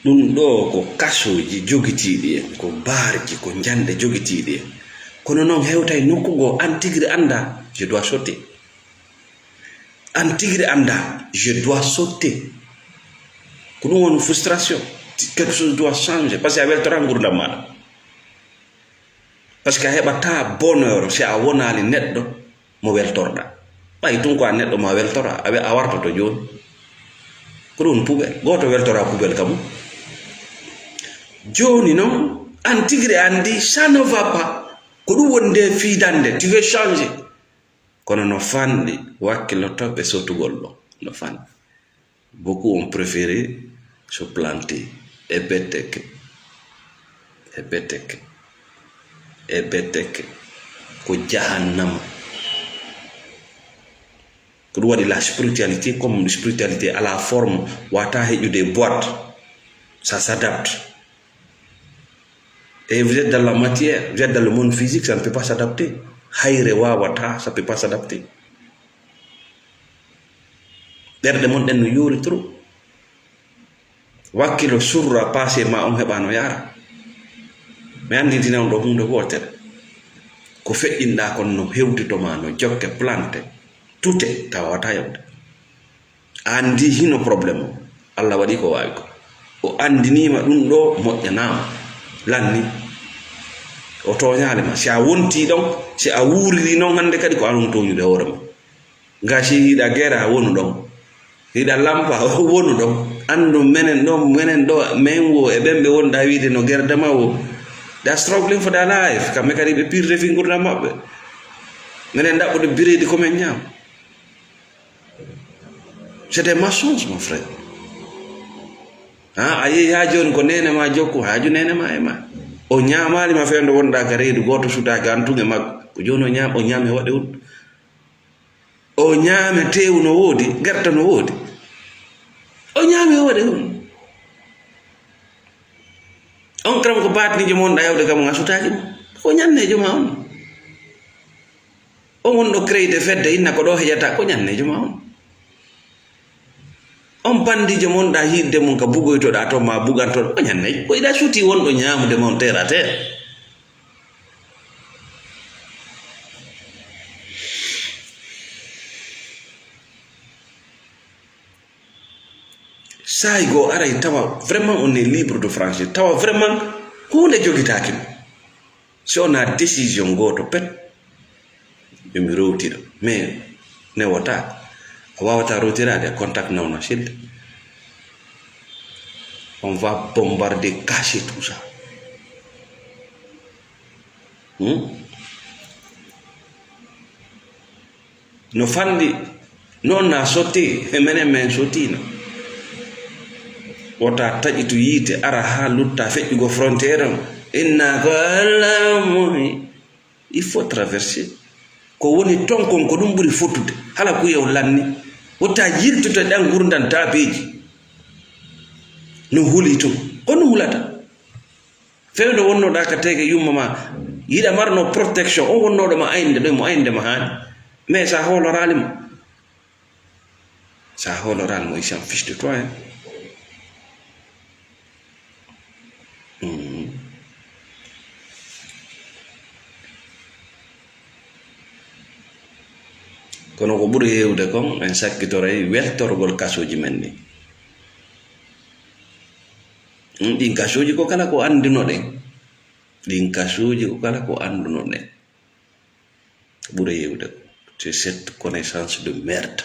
Ɗum ɗo ko kasooji jogitiiɗi en, ko baarji, ko njande jogitiiɗi en. Kono noon hewtay nokku goo, an tigiri annda, je dois sauter. An tigiri annda, je dois sauter. Ko ɗum woni frustration. Quelque chose doit changer. Parce que a weltoraa nguurndam maaɗa. Parce que a heɓataa bonheur si a wonaali neɗɗo mo weltorɗaa. Ɓay tun ko a neɗɗo mo a weltoraa, a we-, a wartoto jooni. Ko ɗum poubelle. Gooto weltoraa poubelle ka mum. Jooni noon, an tigiri anndi, ça ne va pas. Ko ɗum woni nde fiidannde, tu veux changer. Kono no fanɗi, wakkilotooɓe sotugol ɗo, no fanɗi. Beaucoup ont préféré se planter. E beteke. E beteke. E beteke. Ko jahannama. Ko ɗum waɗi la spiritualité, comme spiritualité à la forme, wata heƴude boîte. Ça s'adapte. Et vous êtes dans la matière, vous êtes dans le monde physique, ça ne peut pas s'adapter. Hayre wawata, ça peut pas s'adapter. Ɓerɗe mon ɗen no yoori trop. Wakkilo surra passé ma on heɓa no yaara. Mi anndintina on ɗo huunde wootere. Ko feƴƴinɗaa kon no hewtito ma, no jokke, plante, tute, tawa wata yawde. A anndi hino problème o. Allah waɗi ko waawi ko. O anndiniima ɗum ɗo moƴƴanaama. Lanni. O tooñaali ma. Si a wontii ɗon, si a wuuriri noon hannde kadi ko an woni tooñude hoore ma. Nga si yiɗa gera wonu ɗon. Hiɗa lampa, o wonu ɗon. Anndu menen ɗon, menen ɗo, men wo, e ɓen ɓe wonɗa wiide no gerdama wo. They are struggling for their life. Kamɓe kadi ɓe pirde fi ngurdam maɓɓe. Menen ɗaɓɓude bireedi ko men ñaam. C'est des mensonges, mon frère. Ha, a yehi ha jooni ko neene ma jokku, haaju neene ma e ma. O ñaamaali ma fewndo wonɗa ka reedu gooto sutaaki an tun e makko. Ko jooni o ñaam-, o ñaami o waɗi on. O ñaame teewu no woodi, gerta no woodi. O ñaami o waɗi on. On karam ko baatiniijo mon ɗa yawde kam a sutaaki mo. Ko ñanneejo ma on. On wonɗo créé fedde inna ko ɗo heƴata ko ñanneejo ma on. On bandiijo mon ɗa hiɗde mum ka bugoytoɗa to ma bugantoɗo ko ñanneejo. Ko iɗa suti wonɗo ñaamude mon terre à terre. Saa'i goo aray tawa vraiment on est libre de franchir, tawa vraiment huunde jogitaaki mo. Si on a décision gooto pet, yo mi rowtira. Mais newotaako. A waawataa rowtiraade, contact nawna sidde. On va bombarder, casser tout ça. Hmm? No fanɗi, noon na sotti, e menen men sottiino. Wota taƴitu yiite, ara haa lutta feƴƴugo frontière on. Inna ko Allah mohi. Il faut traverser. Ko woni ton kon, ko ɗum ɓuri fottude. Hala kuye on lanni. Wota yiltoto ɗan ngurndan taabeeji. No huli tun. Ko no hulata. Fewndo wonnoɗa ka teege yumma ma, yiɗa marno protection, on wonnoɗo ma aynde ɗo, mo aynde ma haani. Mais sa hooloraali mo. Sa hooloraali mo, il s'en fiche de toi, hein. Mm. Kono ko ɓuri heewde kon, en sakkitoray weltorgol kasuuji men ɗin. Mm, ɗin kasuuji ko kala ko anndunoɗen. Ɗin kasuuji ko kala ko anndunoɗen. Ɓuri heewde ko. C'est cette connaissance de merde.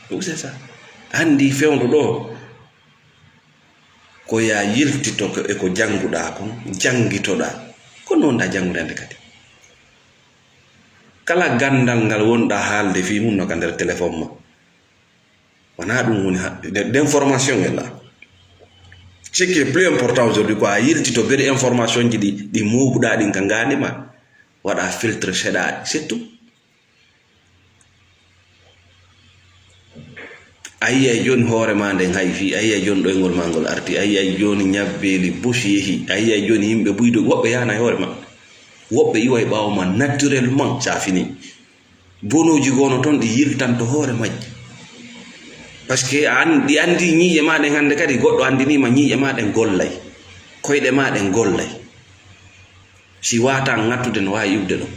Ɗum c'est ça. Anndi fewndo ɗo, ko ya yiltito ko e ko jannguɗaa kon, janngitoɗaa. Ko noon ɗa janngude hannde kadi. Kala ganndal ngal wonɗa haalde fii mum no ka nder téléphone ma. Wonaa ɗum woni ha-, de-, d'information e la. Ce qui est plus important aujourd'hui, ko a yiltito beri information ji ɗi, ɗi mooɓuɗaa ɗin ka ngaandi ma. Waɗa filtre seɗaaɗi, c'est tout. A yiyay jooni hoore ma nden hay fii, a yiyay jooni ɗoyngol ma ngol arti, a yiyay jooni ñabbeeli, busi yehi, a yiyay jooni yimɓe buydo, woɓɓe yahanay hoore maɓɓe. Woɓɓe iway ɓaawo ma naturellement, sa fini. Bonuuji goo no ton ɗi yiltanto hoore majji. Parce que an-, ɗi anndi ñiiƴe ma ɗen hannde kadi, goɗɗo anndinii ma ñiiƴe ma ɗen gollay. Koyɗe ma ɗen gollay. Si waata ŋattude no waawi iwde ɗon.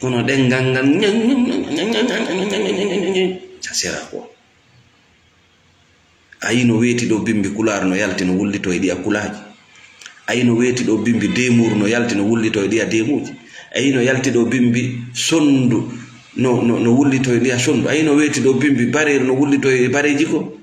Kono ɗenngal ngal, ça sert à quoi? Ayi no weeti ɗo bimbi kulaar no yalti no wullito e ɗiya kulaaji. Ayi no weeti ɗo bimbi deemuuru no yalti no wullito e ɗiya deemuuji. Ayi no yalti ɗo bimbi sonndu no, no, no wullito e ɗiya sonndu. Ayi no weeti ɗo bimbi bareeru no wullito e bareeji ko.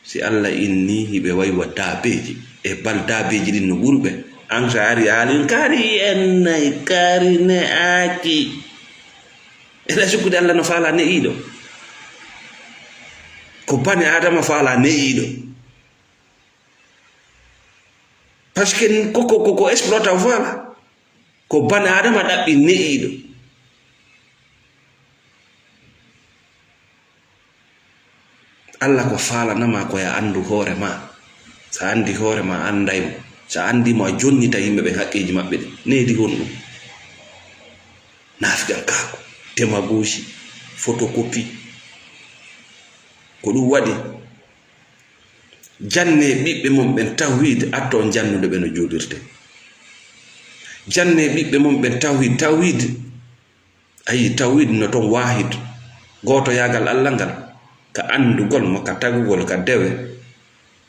Si Alla innii hiɓe waywa daabeeji, e bal daabeeji ɗin no ɓuri ɓe. An so a ari a haalii kaari en nay, kaari ne aaki. Eɗa sikkude Alla no faalaa ne'iiɗo? Ko bani Aadama faalaa ne'iiɗo. Parce que ko, ko, ko, ko exploitant faalaa. Ko bani Aadama ɗaɓɓi ne'iiɗo. Alla ko faalanama ko ya anndu hoore ma. Sa anndi hoore ma, annday mo. Sa anndi mo, a jonnita yimɓe ɓen haqqeeji maɓɓe ɗin. Needi honɗum? Naafiqal kaako, démagogie, photocopie. Ko ɗum waɗi, janne ɓiɓɓe mon ɓen tawhiid, atto on jannude ɓe no juulirte. Janne ɓiɓɓe mon ɓen tawhiid, tawhiid. Ayi, tawhiid no ton waahid, gootoyaagal Alla ngal, ka anndugol mo, ka tagugol, ka dewe,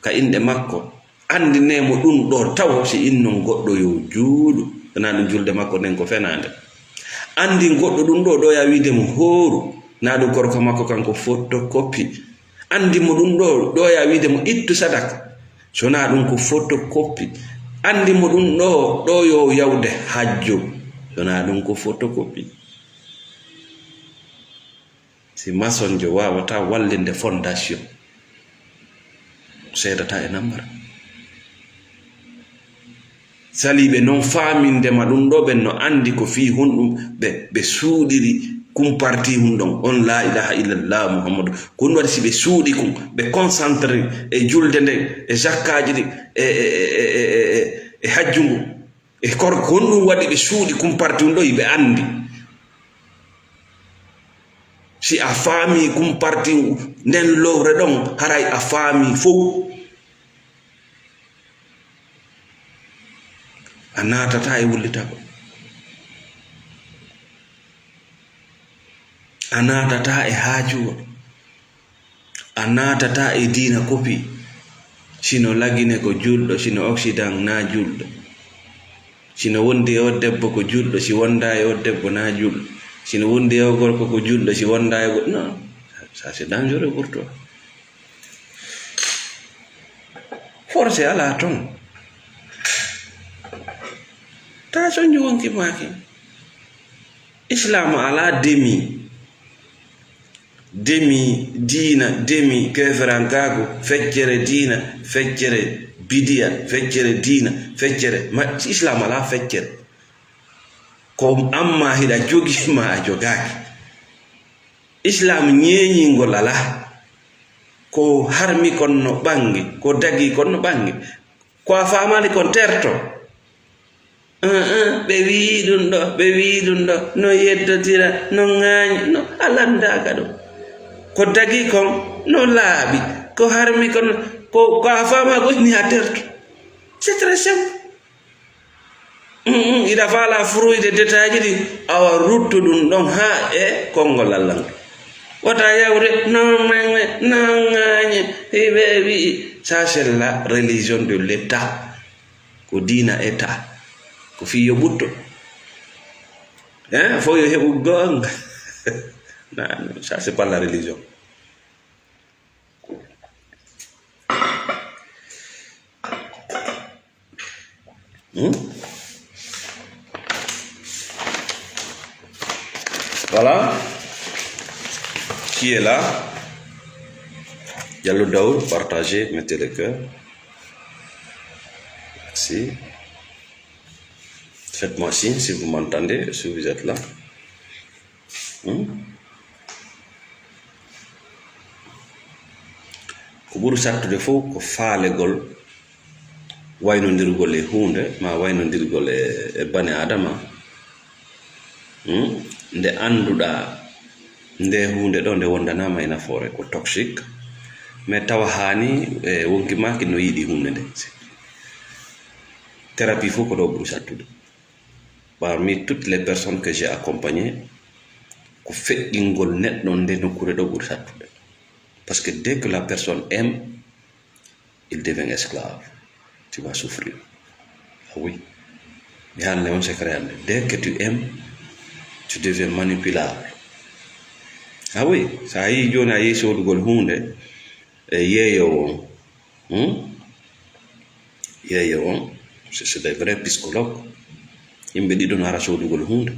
ka inɗe makko. Anndinee mo ɗum ɗoo tawo, si innon goɗɗo yo juulu, wonaa ɗum julde makko nden ko fenaande. Anndin goɗɗo ɗum ɗo, ɗo ya wiide mo hooru, na ɗum korka makko kanko photocopie. Anndin mo ɗum ɗo, ɗo ya wiide mo ittu sadaka. So na ɗum ko photocopie. Anndin mo ɗum ɗo, ɗo yo yawde hajjo. So na ɗum ko photocopie. Si masonjo waawata wallinde fondation, seedata e nambar. Saliiɓe noon faamindema ɗum ɗo, ɓen no anndi ko fii honɗum ɓe, ɓe suuɗiri kum parti hun ɗon, on laa ilaaha illallah Muhammadu. Ko ɗum waɗi si ɓe suuɗi kum, ɓe concentré e julde nden, e zakkaaji ɗin, e, e, e hajju ngun. E kor-, ko honɗum waɗi ɓe suuɗi kum parti un ɗo, hiɓe anndi. Si a faami kum parti nden lowre ɗon, haray a faami fow. A naatata e wullitagol. A naatata e haajugol. A naatata e diina kopi. Sino Lagine ko julɗo, sino Occident na julɗo. Sino wondi e o debbo ko julɗo, si wonda e o debbo na julɗo. Sino wondi e o gorko ko julɗo, si wonda e go-, non. Ça, c'est dangereux pour toi. Forcé alaa ton. Taa sonju wonki maaki. Islam alaa demi. Demi diina, demi keeferankaaku, feccere diina, feccere bidiya, feccere diina, feccere ma-, Islam alaa feccere. Ko amma hiɗa jogii ma a jogaaki. Islam ñeeñingol alaa. Ko harmi kon no ɓangi, ko dagi kon no ɓangi. Ko a faamaali kon terto. Uh, uh, ɓe wii ɗum ɗo, ɓe wii ɗum ɗo, no yeddotira, no ŋaañi, no a lanndaaka ɗum. Ko dagi kon, no laaɓi, ko harmi kon, ko, ko a faamaa ko ni a terto. C'est très simple. Mm, mm, iɗa faala fruit de détail ɗi, awa ruttu ɗum ɗon haa e konngol Allah ngol. Wota yawde, no meŋe, no ŋaañe, hiɓe wi'i, ça c'est la religion de l'État. Ko diina État. Ko fii yo ɓutto. Hein? Fof yo heɓu goonga. Non, ça c'est pas la religion. Hmm? Voilà. Qui est là? Diallo Daoud, partagez, mettez le cœur. Merci. Faites-moi signe si vous m'entendez, si vous êtes là. Hmm? Ko ɓuri sattude fof ko faalegol waynondirgol e huunde, ma waynondirgol e, e bani Aadama. Hmm? Nde annduɗaa nde huunde ɗo, nde wondanaama e nafoore, ko toxique, mais tawa haani, e, wonki maaki no yiɗi huunde nde. Thérapie fof ko ɗo ɓuri sattude. Parmi toutes les personnes que j'ai accompagnées, ko feƴƴingol neɗɗo nde nokkuure ɗo ɓuri sattude. Parce que dès que la personne aime, il devient esclave. Tu vas souffrir. Ah oui. Mi haalna on secret hannde. Dès que tu aimes, tu deviens manipulable. Ah oui. So a yii jooni a yehi soodugol huunde, e yeeyoowo on, Hmm? Yeeyo on, c'est, c'est des vrais psychologues. Yimɓe ɗiɗo no ara soodugol huunde.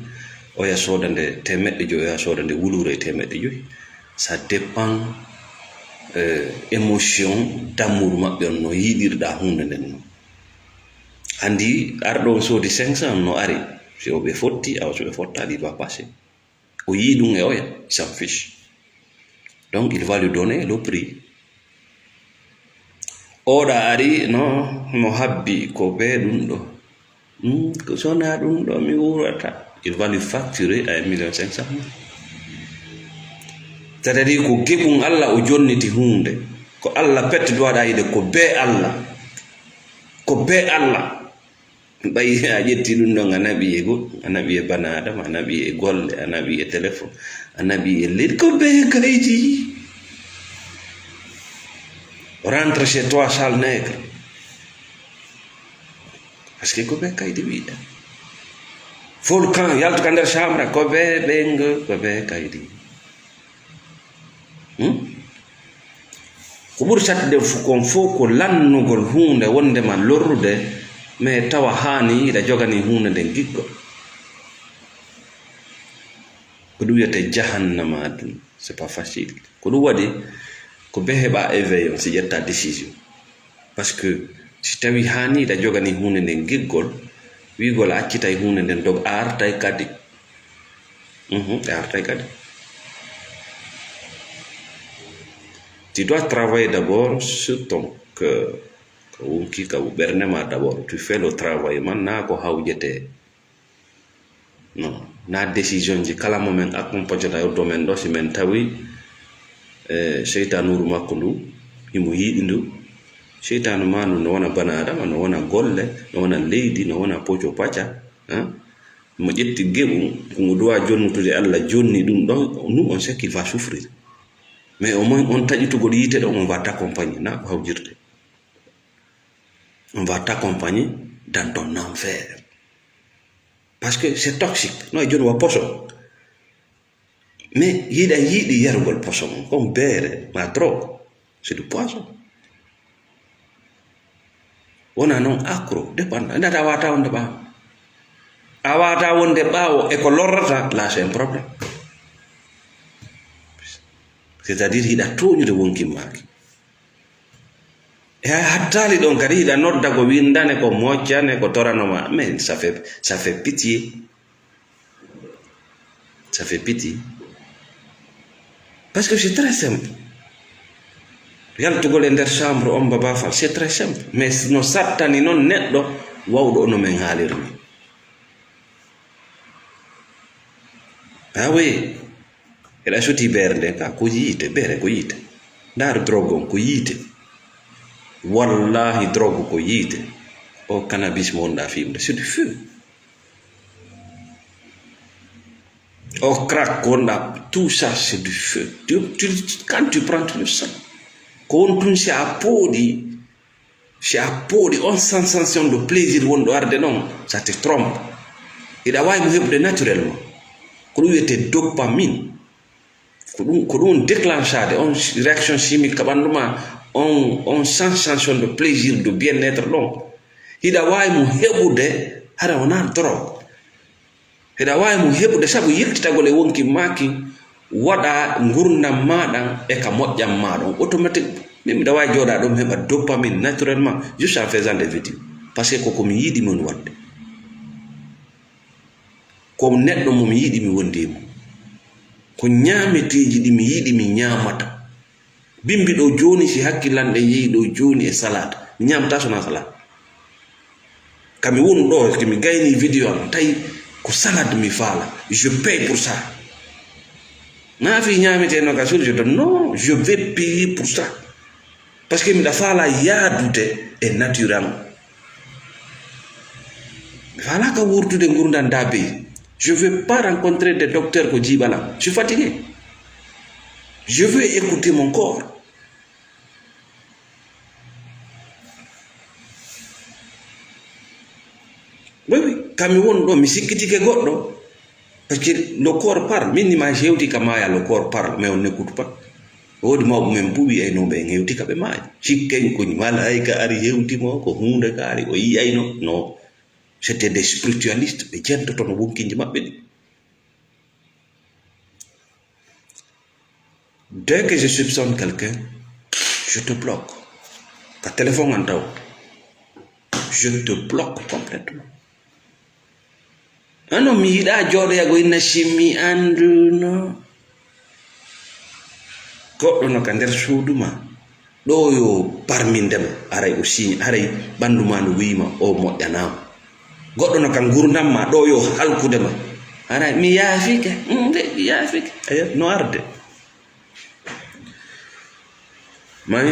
Oya sooda nde teemeɗɗe joyi, oya sooda nde wuluure e teemeɗɗe joyi. Ça dépend, euh, émotion, d'amour maɓɓe on no yiɗirɗa huunde nden no. Anndi arɗo on soodi cinq cents no ari. Si o ɓe fotti, awa so ɓe fottaali, il va passer. O yii ɗum e oya, il s'en fiche. Donc, il va lui donner le prix. Oɗa ari, no, mo habbi ko be ɗum ɗo. Hmm, ko sona ɗum ɗo mi wuurata. Il va lui facturer à un million cinq cent mille. C'est-à-dire ko geɓum Allah o jonniti huunde. Ko Allah pette duwaɗa yiide ko be Allah. Ko be Allah. Ɓay a ƴetti ɗum ɗon, a naɓi e go-, a naɓi e bana Adama, a naɓi e golle, a naɓi e téléphone, a naɓi e leydi, ko be kaydi. Rentre chez toi, sale nègre. Parce que ko be kaydi wiɗa. Volcan yaltu ka nder chambre, ko be ɓeyngu, ko be kaydi. Hmm? Ko ɓuri sattude fof kon fof ko lannugol huunde wonde ma lorrude, mais tawa haani hiɗa jogani huunde nden giggol. Ko ɗum wiyetee jahannama aduna, c'est pas facile. Ko ɗum waɗi ko be heɓa éveil on si ƴetta décision. Parce que si tawi haani hiɗa jogani huunde nden giggol, wiigol a accitay huunde nden dog, a artay kadi. Mhm, a artay kadi. Tu dois travailler d'abord sur ton cœur. Ko wonki ka ɓernde ma d'abord. Tu fais le travail man, na ko hawjetee. Non, na décision ji kala mo min accompagnata e domaine ɗo, si min tawi, eh, seytanuuru makko ndu, himo yiɗi ndu. Seytaanu ma ndu no wona bana Adama, no wona golle, no wona leydi, no wona poco paca, hein? Mo ƴetti geɓu, ko mo doit jonnutude Allah, jonni ɗum ɗon, nous, on sait qu'il va souffrir. Mais au moins, on taƴitugol yiite ɗon, on va t'accompagner, na ko hawjirte. On va t'accompagner dans ton enfer. Parce que c'est toxique. No e jooni wa poison. Mais hiɗa yiɗi yarugol poison on, comme beere ma drogue, c'est du poison. Wona noon accro, dépendant. Ndata a wata wonde ɓaawo. A wata wonde ɓaawo e ko lorrata, là c'est un problème. C'est-à-dire hiɗa tooñude wonkin maaki. E a hattaali ɗon kadi, hiɗa nodda ko windane, ko moccane, ko toranoma. Mais ça fait, ça fait pitié. Ça fait pitié. Parce que c'est très simple. Yaltugol e nder chambre on, Baba Fall, c'est très simple. Mais no sattani noon neɗɗo wawɗo ono men haalirni. Ah oui. Eɗa soti beere nde ka, ko yiite, beere ko yiite. Ndaar drogue on, ko yiite. Wallahi, drogue ko yiite. O cannabis mo wonɗa fimde, c'est du feu. O crack ko wonɗa, tout ça, c'est du feu. Tu, tu, quand tu prends, tu le sens. Ko won tun si a pooɗi, si a pooɗi on sensation de plaisir wonɗo arde ɗon, ça te trompe. Hiɗa waawi mo heɓude naturellement. Ko ɗum wiyetee dopamine. Ko ɗum, ko ɗum déclenchade on réaction chimique ka ɓanndu ma, on, on sensation de plaisir, de bien-être ɗon. Hiɗa waawi mo heɓude, hara wonaa drogue. Hiɗa waawi mo heɓude sabu yiltitagol e wonki maaki, waɗa ngurndan ma ɗan e ka moƴƴan ma ɗon. Automatique, min miɗa waawi jooɗa ɗum heɓa dopamine naturellement, juste en faisant des vidéos. Parce que ko ko mi yiɗi mon waɗde. Ko neɗɗo mo mi yiɗi mi wondi e mum. Ko ñaameteeji ɗi mi yiɗi mi ñaamata. Bimbi ɗo jooni, si hakkillan ɗen yehi ɗo jooni e salaata, mi ñaamata so na salaata. Ka mi wonu ɗo, ke mi gayni vidéo am, tawi ko salade mi faala. Je paye pour ça. Na fi ñaametee no ka sur, je donne. Non, je vais payer pour ça. Parce que miɗa faala yaadude e nature am. Mi faalaaka wurtude ngurndan daabe. Je veux pas rencontrer des docteurs ko jiiɓalam. Je suis fatigué. Je veux écouter mon corps. Oui, oui. Ka mi woni ɗo, mi sikkitike goɗɗo. Parce que le corps parle. Min ni ma hewti ka maaya, le corps parle, mais on n'écoute pas. Woodi mawɓe men buwi e no ɓe hewti ka ɓe maayi. Sikken ko malaayika ari hewti mo, ko huunde ka ari, o yi'ayno. Non. C'était des spiritualistes, ɓe jentotono wonkinji maɓɓe ɗi. Dès que je soupçonne quelqu'un, je te bloque. Ka téléphone an taw. Je te bloque complètement. Ano mi yiɗa jooɗoyago inna si mi anduno. Goɗɗo no ka nder suudu ma. Ɗo yo barmindema, haray o siñi, haray ɓanndu ma no wi'ima o moƴƴanaama. Goɗɗo no ka ngurndan ma, ɗo yo halkudema. Haray mi yaafike, mm, nde mi yaafike. Aya, no arde. Mani?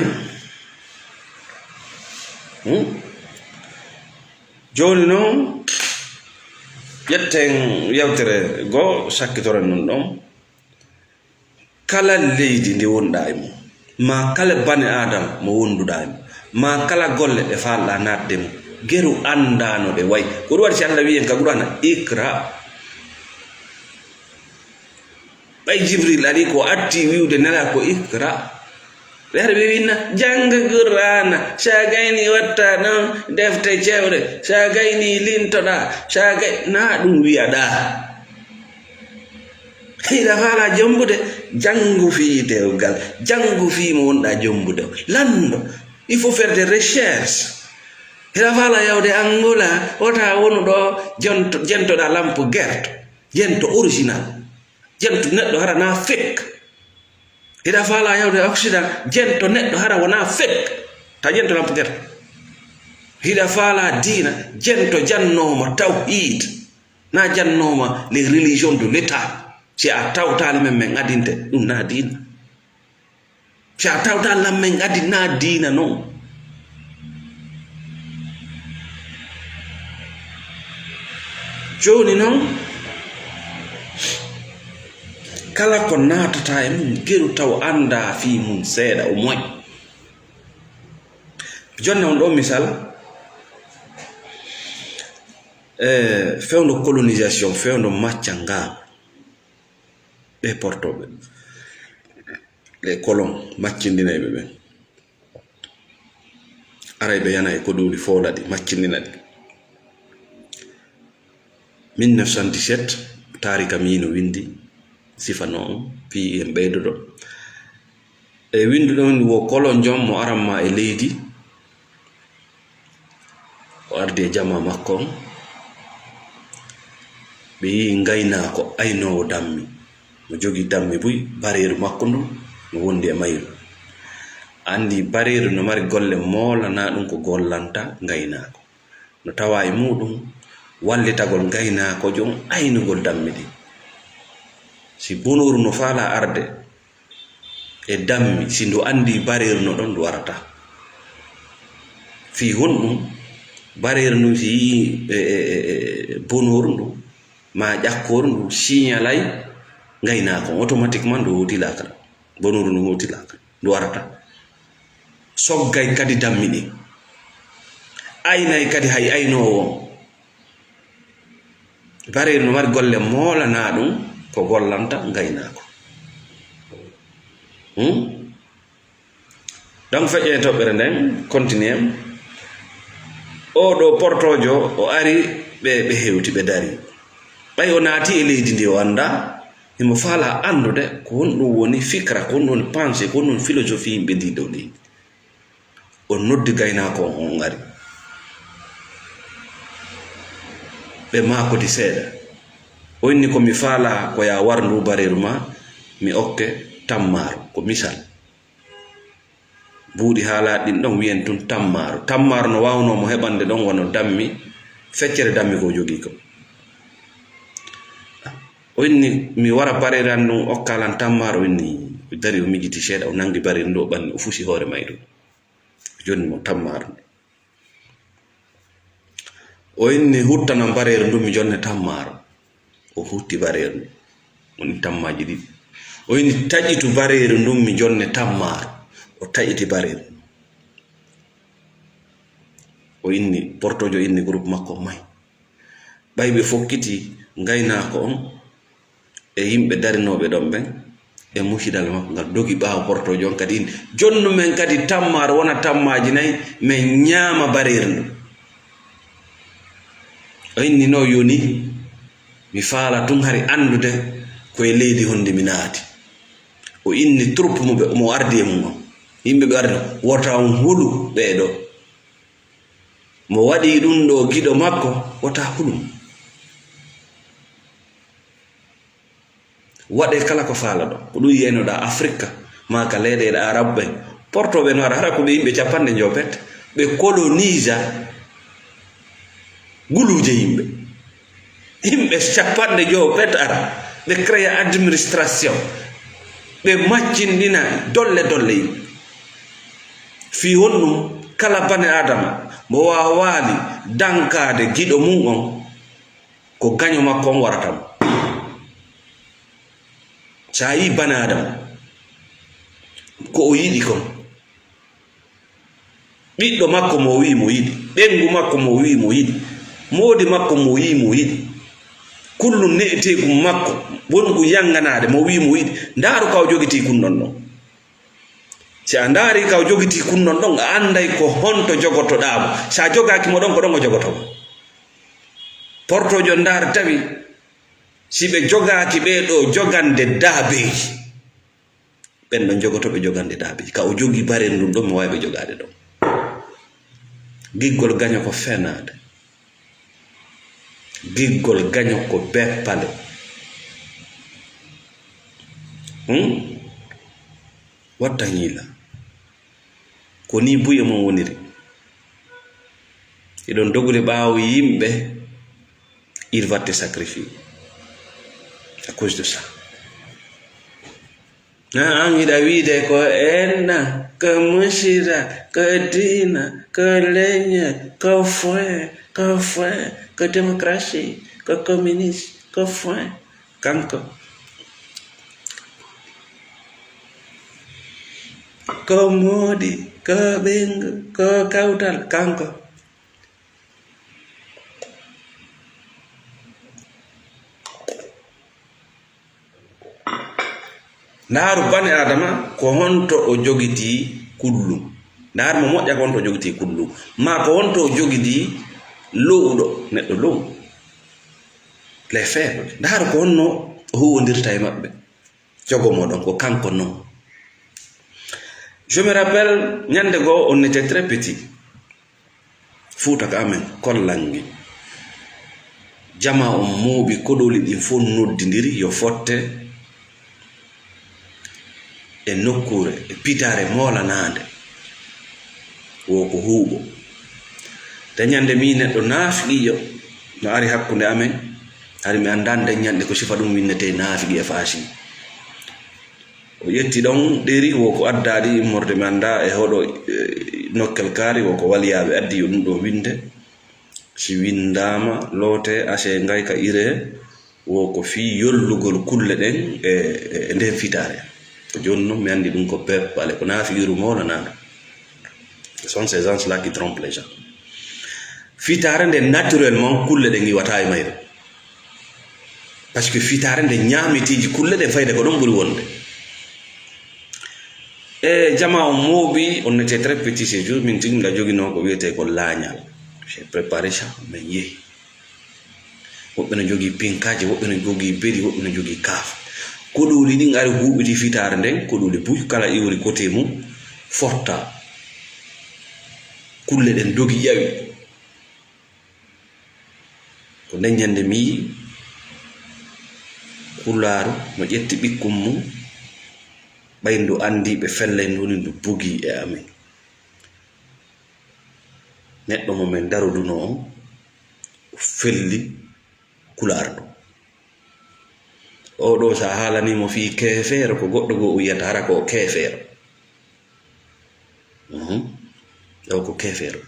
Hmm? Jooni noon, ƴetten yewtere goo, sakkitoren ɗum ɗon. Kala leydi ndi wonɗaa e mum, maa kala bani Aadama mo wonduɗaa e mum, maa kala golle ɗe faalɗaa naatde e mum, geru anndaa no ɗe wayi. Ko ɗum waɗi si Allah wi'i en ka Qur'aana, "Iqra Ay Jibril ari ko atti wi'ude Nelaaɗo ko iqra. Ɓe ari ɓe winna, jannga Qur'aana, sa gayni watta ɗon defte cewɗe, sa gayni lintoɗaa, sa gay-, na ɗum wi'aɗaa. Hiɗa faala jombude, janngu fii dewgal, janngu fii mo wonɗaa jombude. Lanndo, il faut faire des recherches. Hiɗa faala yawde Angola, wota wonu ɗo jonto-, jentoɗaa lampu gerte, jento original, jento neɗɗo hara na fek. Hiɗa faala yawde Occident, jento neɗɗo hara wona fek. Ta jento lampu gerte. Hiɗa faala diina, jento jannooma tawhiid. Na jannooma les religions de l'État. Si a tawtaali men, men adinte, ɗum na diina. Si a tawtaali lan men adi, na diina non. Jooni non, kala ko naatata e mum, geru taw anndaa fii mum seeɗa, o moy. Jonna on ɗoo misal, e fewndo colonisation, fewndo macca ngaa, ɓe portooɓe, les colons, maccindinayɓe ɓen. Aray ɓe yana e koɗooli foola ɗi, maccindina ɗi. Mille neuf cent dix-sept, taarika miino windi, sifa noon, fii en ɓeydodo. E windu ɗon wo kolonjo mo aran ma e leydi, o ardi e jamaa makko on. Ɓe yi'i ngaynaako aynoowo dammi. No jogii dammi buy, bareeru makko ndun no wondi e mayru. Anndi bareeru no mari golle moola, naa ɗum ko gollanta ngaynaako. No tawa e muuɗum wallitagol ngaynaako jon aynugol dammi ɗin. Si bonooru no faalaa arde e dammi, si ndu anndi bareeru no ɗon, ndu arata. Fii honɗum? Bareeru ndun si yi'i e, e, e, e bonooru ndun, maa ƴakkooru ndun, signalay ngaynaako on, automatiquement ndu hootilaa kala. Bonooru ndun hootilaa kala. Ndu arata. Soggay kadi dammi ɗin. Aynay kadi hay aynoowo on. Bareeru no mari golle moolanaa ɗum ko gollanta ngaynaako. Hmm? Donc, feƴƴee toɓɓere nden, continue. Oo ɗoo portoojo, o ari, ɓe, ɓe hewti, ɓe dari. Ɓay o naati e leydi ndi o anndaa, himo faalaa anndude ko honɗum woni fikra, ko honɗum woni pensée, ko honɗum woni philosophie yimɓe ndii ɗoo leydi. O noddi gaynaako on, on ari. Ɓe maakodi seeɗa. O inni ko mi faalaa ko yaa war nduu bareeru maa, mi okke tammaaru, ko misal. Buuɗi haalaaɗi ɗin ɗon wi'en tun tammaaru. Tammaaru no waawnoo mo heɓande ɗon wano dammi, feccere dammi ko o jogii kon. O inni, mi wara bareeru an ndun okkaa lan tammaaru, o inni, o dari o mijiti seeɗa, o nangi bareeru ndun, o ɓanni, o fusi hoore mayru. O jonni mo tammaaru ndun. O inni, huttanan bareeru ndun, mi jonne tammaaru. O hutti bareeru ndun. Woni tammaaji ɗiɗi. O inni, taƴitu bareeru ndun, mi jonne tammaaru. O taƴiti bareeru ndun. O inni, portoojo inni groupe makko on mahi. Ɓay ɓe fokkiti ngaynaako on e yimɓe darinooɓe ɗon ɓen, e musidal makko ngal dogi ɓaawo portoojo on kadi inni, jonnu men kadi tammaaru wona tammaaji nayi, men ñaama bareeru ndun. O inni, no yoni, mi faala tun hari anndude ko e leydi honndi mi naati. O inni troupe mo ɓe, mo ardi e mum on. Yimɓe ɓe ardi, wota on hulu ɓee ɗoo. Mo waɗi ɗum ɗoo giɗo makko, wota hulum. Waɗee kala ko faalaɗon. Ko ɗum yiyaynoɗaa Afirka, maa ka leyɗeele Arabu ɓen. Portooɓe no ara, hara ko ɓe yimɓe capanɗe njoyo pet. Ɓe koloniisa guluuje yimɓe. Yimɓe capanɗe njoyo pet ara, ɓe créa administration, ɓe maccinɗina dolle dolle yimɓe. Fii honɗum? Kala bani Aadama mo waawaali dankaade giɗo mum on, ko gaño makko on warata mo. So a yii bani Aadama, ko o yiɗi kon, ɓiɗɗo makko mo o wi'i mo yiɗi, ɓeyngu makko mo o wi'i mo yiɗi, moodi makko mo o wi'i mo yiɗi, Kullum ne'eteegun makko, wonɗun yannganaade mo, wii mo yiɗi. Ndaaru ka o jogitii kun ɗon ɗon. Si a ndaari ka o jogitii kun ɗon ɗon, a annday ko honto jogotoɗaa mo. Si a jogaaki mo ɗon, ko ɗon o jogotoo mo. Portoojo ndaar tawi, si ɓe jogaaki ɓee ɗoo jogande daabeeji, ɓen ɗon jogotooɓe jogande daabeeji. Ka o jogii barel ndun ɗon, mi waawi ɓe jogaade ɗon. Giggol gaño ko fenaade. Giggol gaño ko beppale. Hmm? Watta ñiila. Ko nii buye mon woniri. Hiɗon dogori ɓaawo yimɓe, il va te sacrifier à cause de ça. Na an hiɗa wiide ko enna, ko musira, ko diina, ko leñol, ko foin, ko foin, ko démocratie, ko communiste, ko foin. Kanko. Ko moodi, ko ɓeyngu, ko kawtal, kanko. Ndaaru bani Aadama, ko honto o jogitii kullum. Ndaaru mo moƴƴa ko honto o jogitii kullum. Maa ko honto o jogitii lowɗo, neɗɗo low. Les faibles. Ndaaru ko honno o huwondirta e maɓɓe. Jogo mo ɗon ko kanko non. Je me rappelle, ñande goo, on était très petit. Fuuta ka amen, Kollangi. Jamaa on mooɓi, koɗooli ɗin fow noddindiri yo fotte e nokkuure, e pitaare moolanaande. Wo ko huuɓo. Te ñande mii neɗɗo naafiqiijo no ari hakkunde amen, hari mi anndaa nden ñande ko sifa ɗum winnetee naafiqi e faasi. O ƴetti ɗon ɗeri, wo ko addaa ɗi immorde, mi anndaa e hoɗo, eh, nokkel kaari, wo ko waliyaaɓe addi yo ɗum ɗo winde. Si winndaama, lootee, asee, ngayka, iree, wo ko fii yollugol kulle ɗen e, e, e nden fitaare. Ko jooni non mi anndi ɗum ko beppale, ko naafiqiiru mawlanaaɗo. Ce sont ces gens-là qui trompent les gens. Fitaare nde naturellement kulle ɗen iwata e mayre. Parce que fitaare nde ñaamitiiji kulle ɗen fayde ko ɗon ɓuri wonde. E jamaa on mooɓi, on était très petit ce jour, min tigi miɗa joginoo ko wiyetee ko laañal. J'ai préparé ça, min yehi. Woɓɓe no jogii pinkaaji, woɓɓe no jogii beri, woɓɓe no jogii kaafa. Koɗooli ɗin ari huuɓiti fitaare nden, koɗooli buy, kala iwri kote mum, fotta. Kulle ɗen dogi ƴawi. Ko nden ñande mi yi'i Pulaaru no ƴetti ɓikkun mum, ɓay ndu anndi ɓe fellay ndu, woni ndu bugii e amen. Neɗɗo mo men darudunoo on, o felli Pulaar ɗo. Oo ɗoo, so a haalanii mo fii keefeero, ko goɗɗo goo o yi'ata, hara ko o keefeero. Mhm. Ɗoo ko keefeero.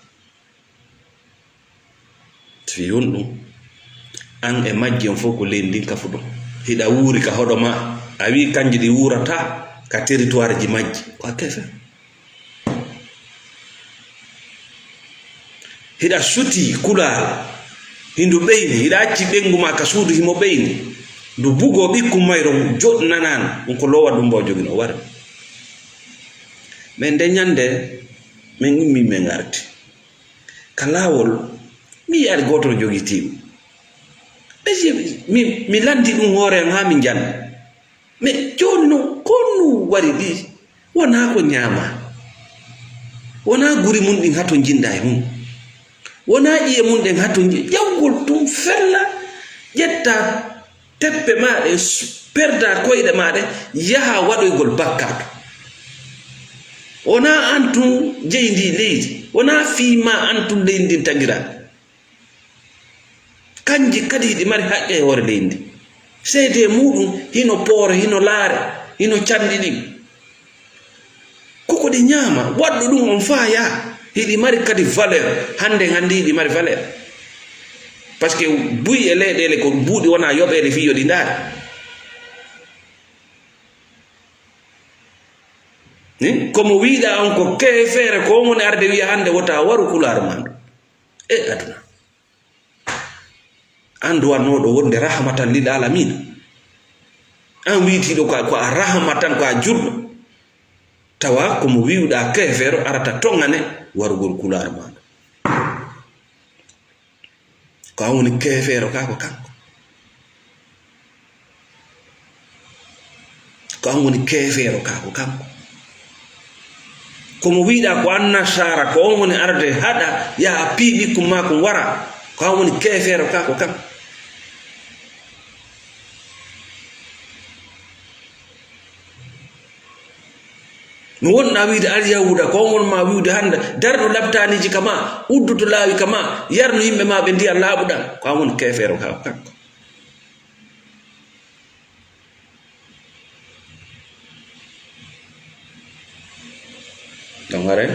Fii honɗum? An e majji on fow ko leydi ndin kafuɗon. Hiɗa wuuri ka hoɗo maa, a wi'i kanji ɗi wuurata ka territoire ji majji. Ko a keefeero. Hiɗa sutii Pulaar, hindu ɓeyni, hiɗa acci ɓeyngu maa ka suudu himo ɓeyni. Ndu bugoo ɓikkun mayron, joɗnanaano, ɗum ko loowa ɗum mbo joginoo, wari. Men nde ñande, men immii men arti. Ka laawol, mi yi'aali gooto no jogii tiiɗum. Ɓe si mi, mi lanndii ɗum hoore am haa mi jan. Mais jooni non, ko honɗum wari ɗi? Wonaa ko ñaamaa. Wonaa guri mun ɗin hato jinda e mun. Wonaa ƴi'e mun ɗen hato ji-, ƴawgol tun fella, ƴetta teppe maa ɗe, s-, perda koyɗe maa ɗe, yaha waɗoygol bakkaatu. Wonaa an tun jeyi ndi leydi. Wonaa fii maa an tun leydi ndin tagiraa. Kanji kadi hiɗi mari haqqe e hoore leydi ndi. Seedee muuɗum hino poore, hino laare, hino canɗi ɗi. Koko ɗi ñaama, waɗɗo ɗum on faa yaa. Hiɗi mari kadi valeur. Hannde, hannde hiɗi mari valeur. Parce que buy e leyɗeele ko buuɗi wonaa yoɓeede fii yo ɗi ndaari. Ni? Ko mo wiiɗaa on ko keefeere, ko on woni arde wiya hannde wota waru Pulaar maa ndu. E aduna. An duwannooɗo wonde rahmatan lil alamina. An wiitiiɗo ko a, ko a rahmatan, ko a juulɗo. Tawa ko mo wi'uɗaa keefeero arata toŋane warugol kulaar maaɗa. Ko an woni keefeero kaa ko kanko. Ko an woni keefeero kaa ko kanko. Ko mo wi'uɗaa ko an nasaara, ko on woni arde haɗa, yaha pii ɓikkun maa kun wara. Ko an woni keefeero kaa ko kanko. No wonɗaa wi'ude Alyahuuda, ko on wonmaa wi'ude hannde, darno laptaaniiji ka maa, udduto laawi ka maa, yarno yimɓe maa ɓe ndiyan laaɓuɗan, ko an woni keefeero kaa ko kanko. Donc, hare,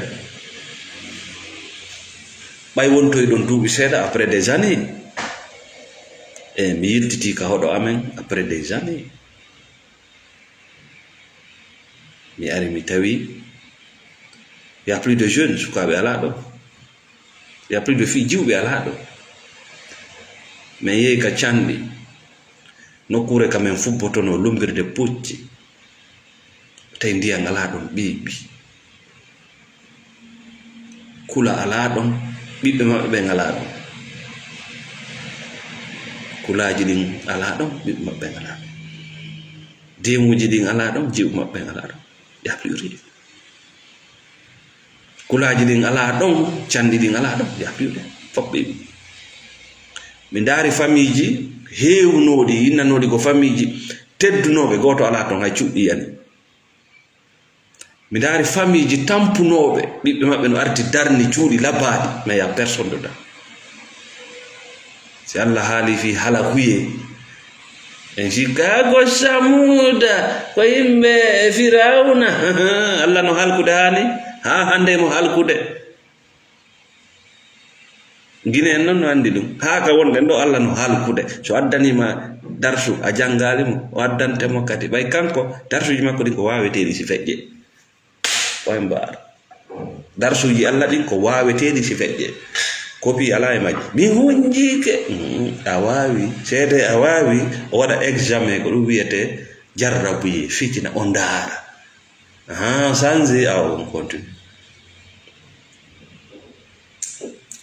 ɓay wontoy ɗon duuɓi seeɗa, après des années, e mi yiltitii ka hoɗo amen, après des années. Mi ari mi tawi, y a plus de jeunes, sukaaɓe alaa ɗo. Y a plus de filles, jiwɓe alaa ɗo. Min yehi ka canɗi, nokkuure ka min fubbotonoo, lumbirde pucci. Tawi ndiyan alaa ɗon, ɓiiɓi. Kula alaa ɗon, ɓiɓɓe maɓɓe ɓen alaa ɗon. Kulaaji ɗin alaa ɗon, ɓiɓɓe maɓɓe ɓen alaa ɗon. Deemuuji ɗin alaa ɗon, jiwɓe maɓɓe ɓen alaa ɗon. Y a plus rien. Kulaaji ɗin alaa ɗon, canɗi ɗin alaa ɗon, y a plus rien. Fof ɓe ɓi. Mi ndaari famiiji heewunooɗi, innanooɗi ko famiiji teddunooɓe, gooto alaa ton, hay cuuɗi yani. Mi ndaari famiiji tampunooɓe, ɓiɓɓe maɓɓe no arti darni cuuɗi labaaɗi, mais y a personne dedans. Si Allah haali fii halakuyee, en sikkaa ko Samuuda, ko yimɓe Firawna. Allah no halkude haani, haa hannde mo halkude. Gine en non no anndi ɗum. Haa ka wonɗen ɗo, Allah no halkude. So addanii ma darsu, a janngaali mo, o addante mo kadi. Ɓay kanko, darsuuji makko ɗin ko waaweteeɗi si feƴƴe. Ɓay mbaar. Darsuuji Allah ɗin ko waaweteeɗi si feƴƴe. Kopi alaa e majji. Mi hunjiike. Mm, a waawi. Seede a waawi. O waɗa examen, ko ɗum wiyetee jarrabuyee, fitina, o ndaara. Ahan, sanzi, awa, on continue.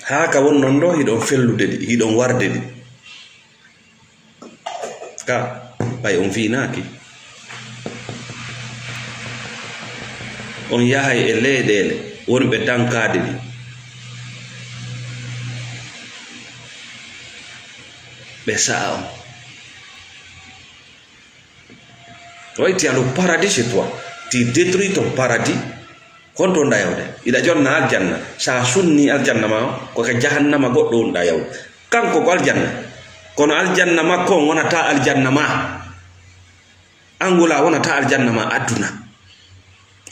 Haa ka won non ɗo, hiɗon fellude ɗi, hiɗon warde ɗi. Ka, ɓay on fiinaaki. On yahay e leyɗeele wonɓe dankaade ɗi. Ɓe sa'a on. Oui, tu as le paradis chez toi. Tu détruis ton paradis. Kon to nda yawde. Iɗa jonna aljanna. Sa sunni aljanna ma, ko ka jahannama goɗɗo wonɗa yawde. Kanko ko aljanna. Kono aljanna makko on wonata aljanna ma. Angola wonata aljanna ma aduna.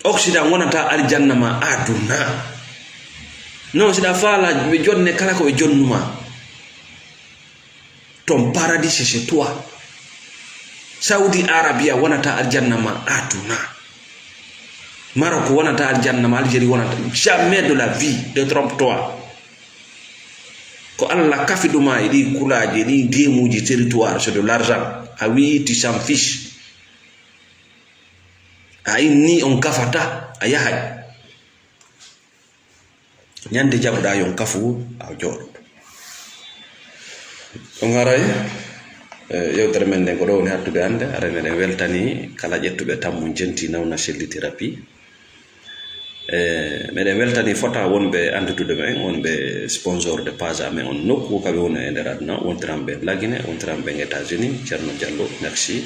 Occident wonata aljanna ma aduna. Non, siɗa faala ɓe jonne kala ko ɓe jonnuma. Ton paradis, c'est chez toi. Saudi Arabia wonata aljanna ma aduna. Maroc wonata aljanna ma, Algérie wonata. Jamais de la vie, détrompe-toi. Ko Allah kafi ɗuma e ɗi kulaaji, e ɗi deemuuji territoire, c'est de l'argent. A wi'i tu s'en fiche. A inni on kafata, a yahay. Ñande jaɓuɗaa yon kafu, a jooɗoto. On haray, eh, yewtere men nden ko ɗo woni hattude hannde. Haray meɗen weltani kala ƴettuɓe tammu jenti nawna selliti rapi. Eh, meɗen weltani fota wonɓe anndudude men, wonɓe sponsor de page amen on nokku kaɓe woni e nder aduna, wontiran ɓe Lagine, wontiran ɓe États-Unis, Thierno Diallo, merci.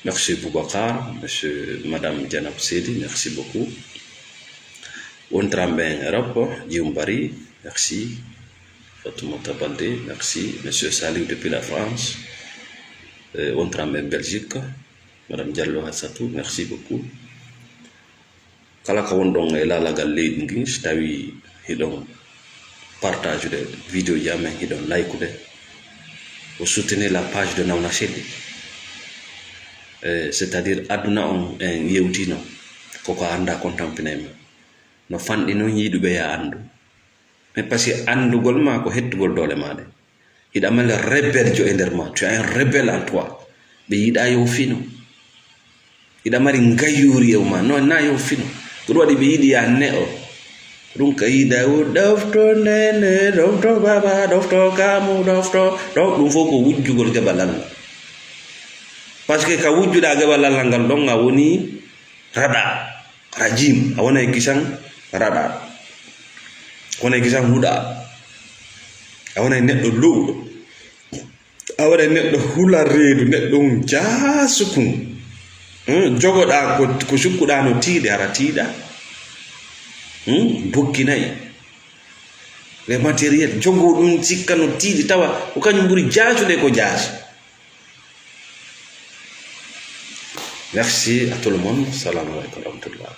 Merci Boubacar, monsieur, madame Djanab Sedi, merci beaucoup. Wontiran ɓe en Europe, Djioumbari, merci. Fatoumata Baldé, merci. Monsieur Saliou depuis la France. Eh, wontiran ɓe en Belgique, madame Diallo Hassatou, merci beaucoup. Kala ka wonɗon e laalagal leydi ndi, si tawi hiɗon partage'ude vidéo ji amen, hiɗon like'ude, o soutenir la page de Nawna Selli. Eh, c'est-à-dire aduna on en yewtino, koko annda kon tampinay ma. No fanɗi non yiɗuɓe ya anndu. Mais parce que anndugol ma ko hettugol doole ma ɗen. Hiɗa mari rebellejo e nder ma. Tu as un rebelle en toi. Ɓe yiɗa yo fino. Hiɗa mari ngayuri e ma. Non, na yo fino. Ko ɗum waɗi ɓe yiɗi ya ne'o. Ɗum ka yiɗa o ɗofto nene, ɗofto baba, ɗofto kamu, ɗofto. Ɗo ɗum fof ko wujjugol geɓal Allah. Parce que ka wujjuɗa geɓal Allah ngal ɗon a woni raɗa, rajim. A wonay kisan raɗa. A wonay kisan huɗa. A wonay neɗɗo lowɗo. A waɗa neɗɗo hula reedu, neɗɗo um jaasukun. Hmm, jogoɗa ko, ko sukkuɗa no tiiɗi, hara tiiɗa. Hmm, bukki nayi. Les matériels, jogo ɗum sikka no tiiɗi, tawa ko kañum ɓuri jaasude ko jaasi. Merci à tout le monde. Assalamu alaikum wa rahmatullah.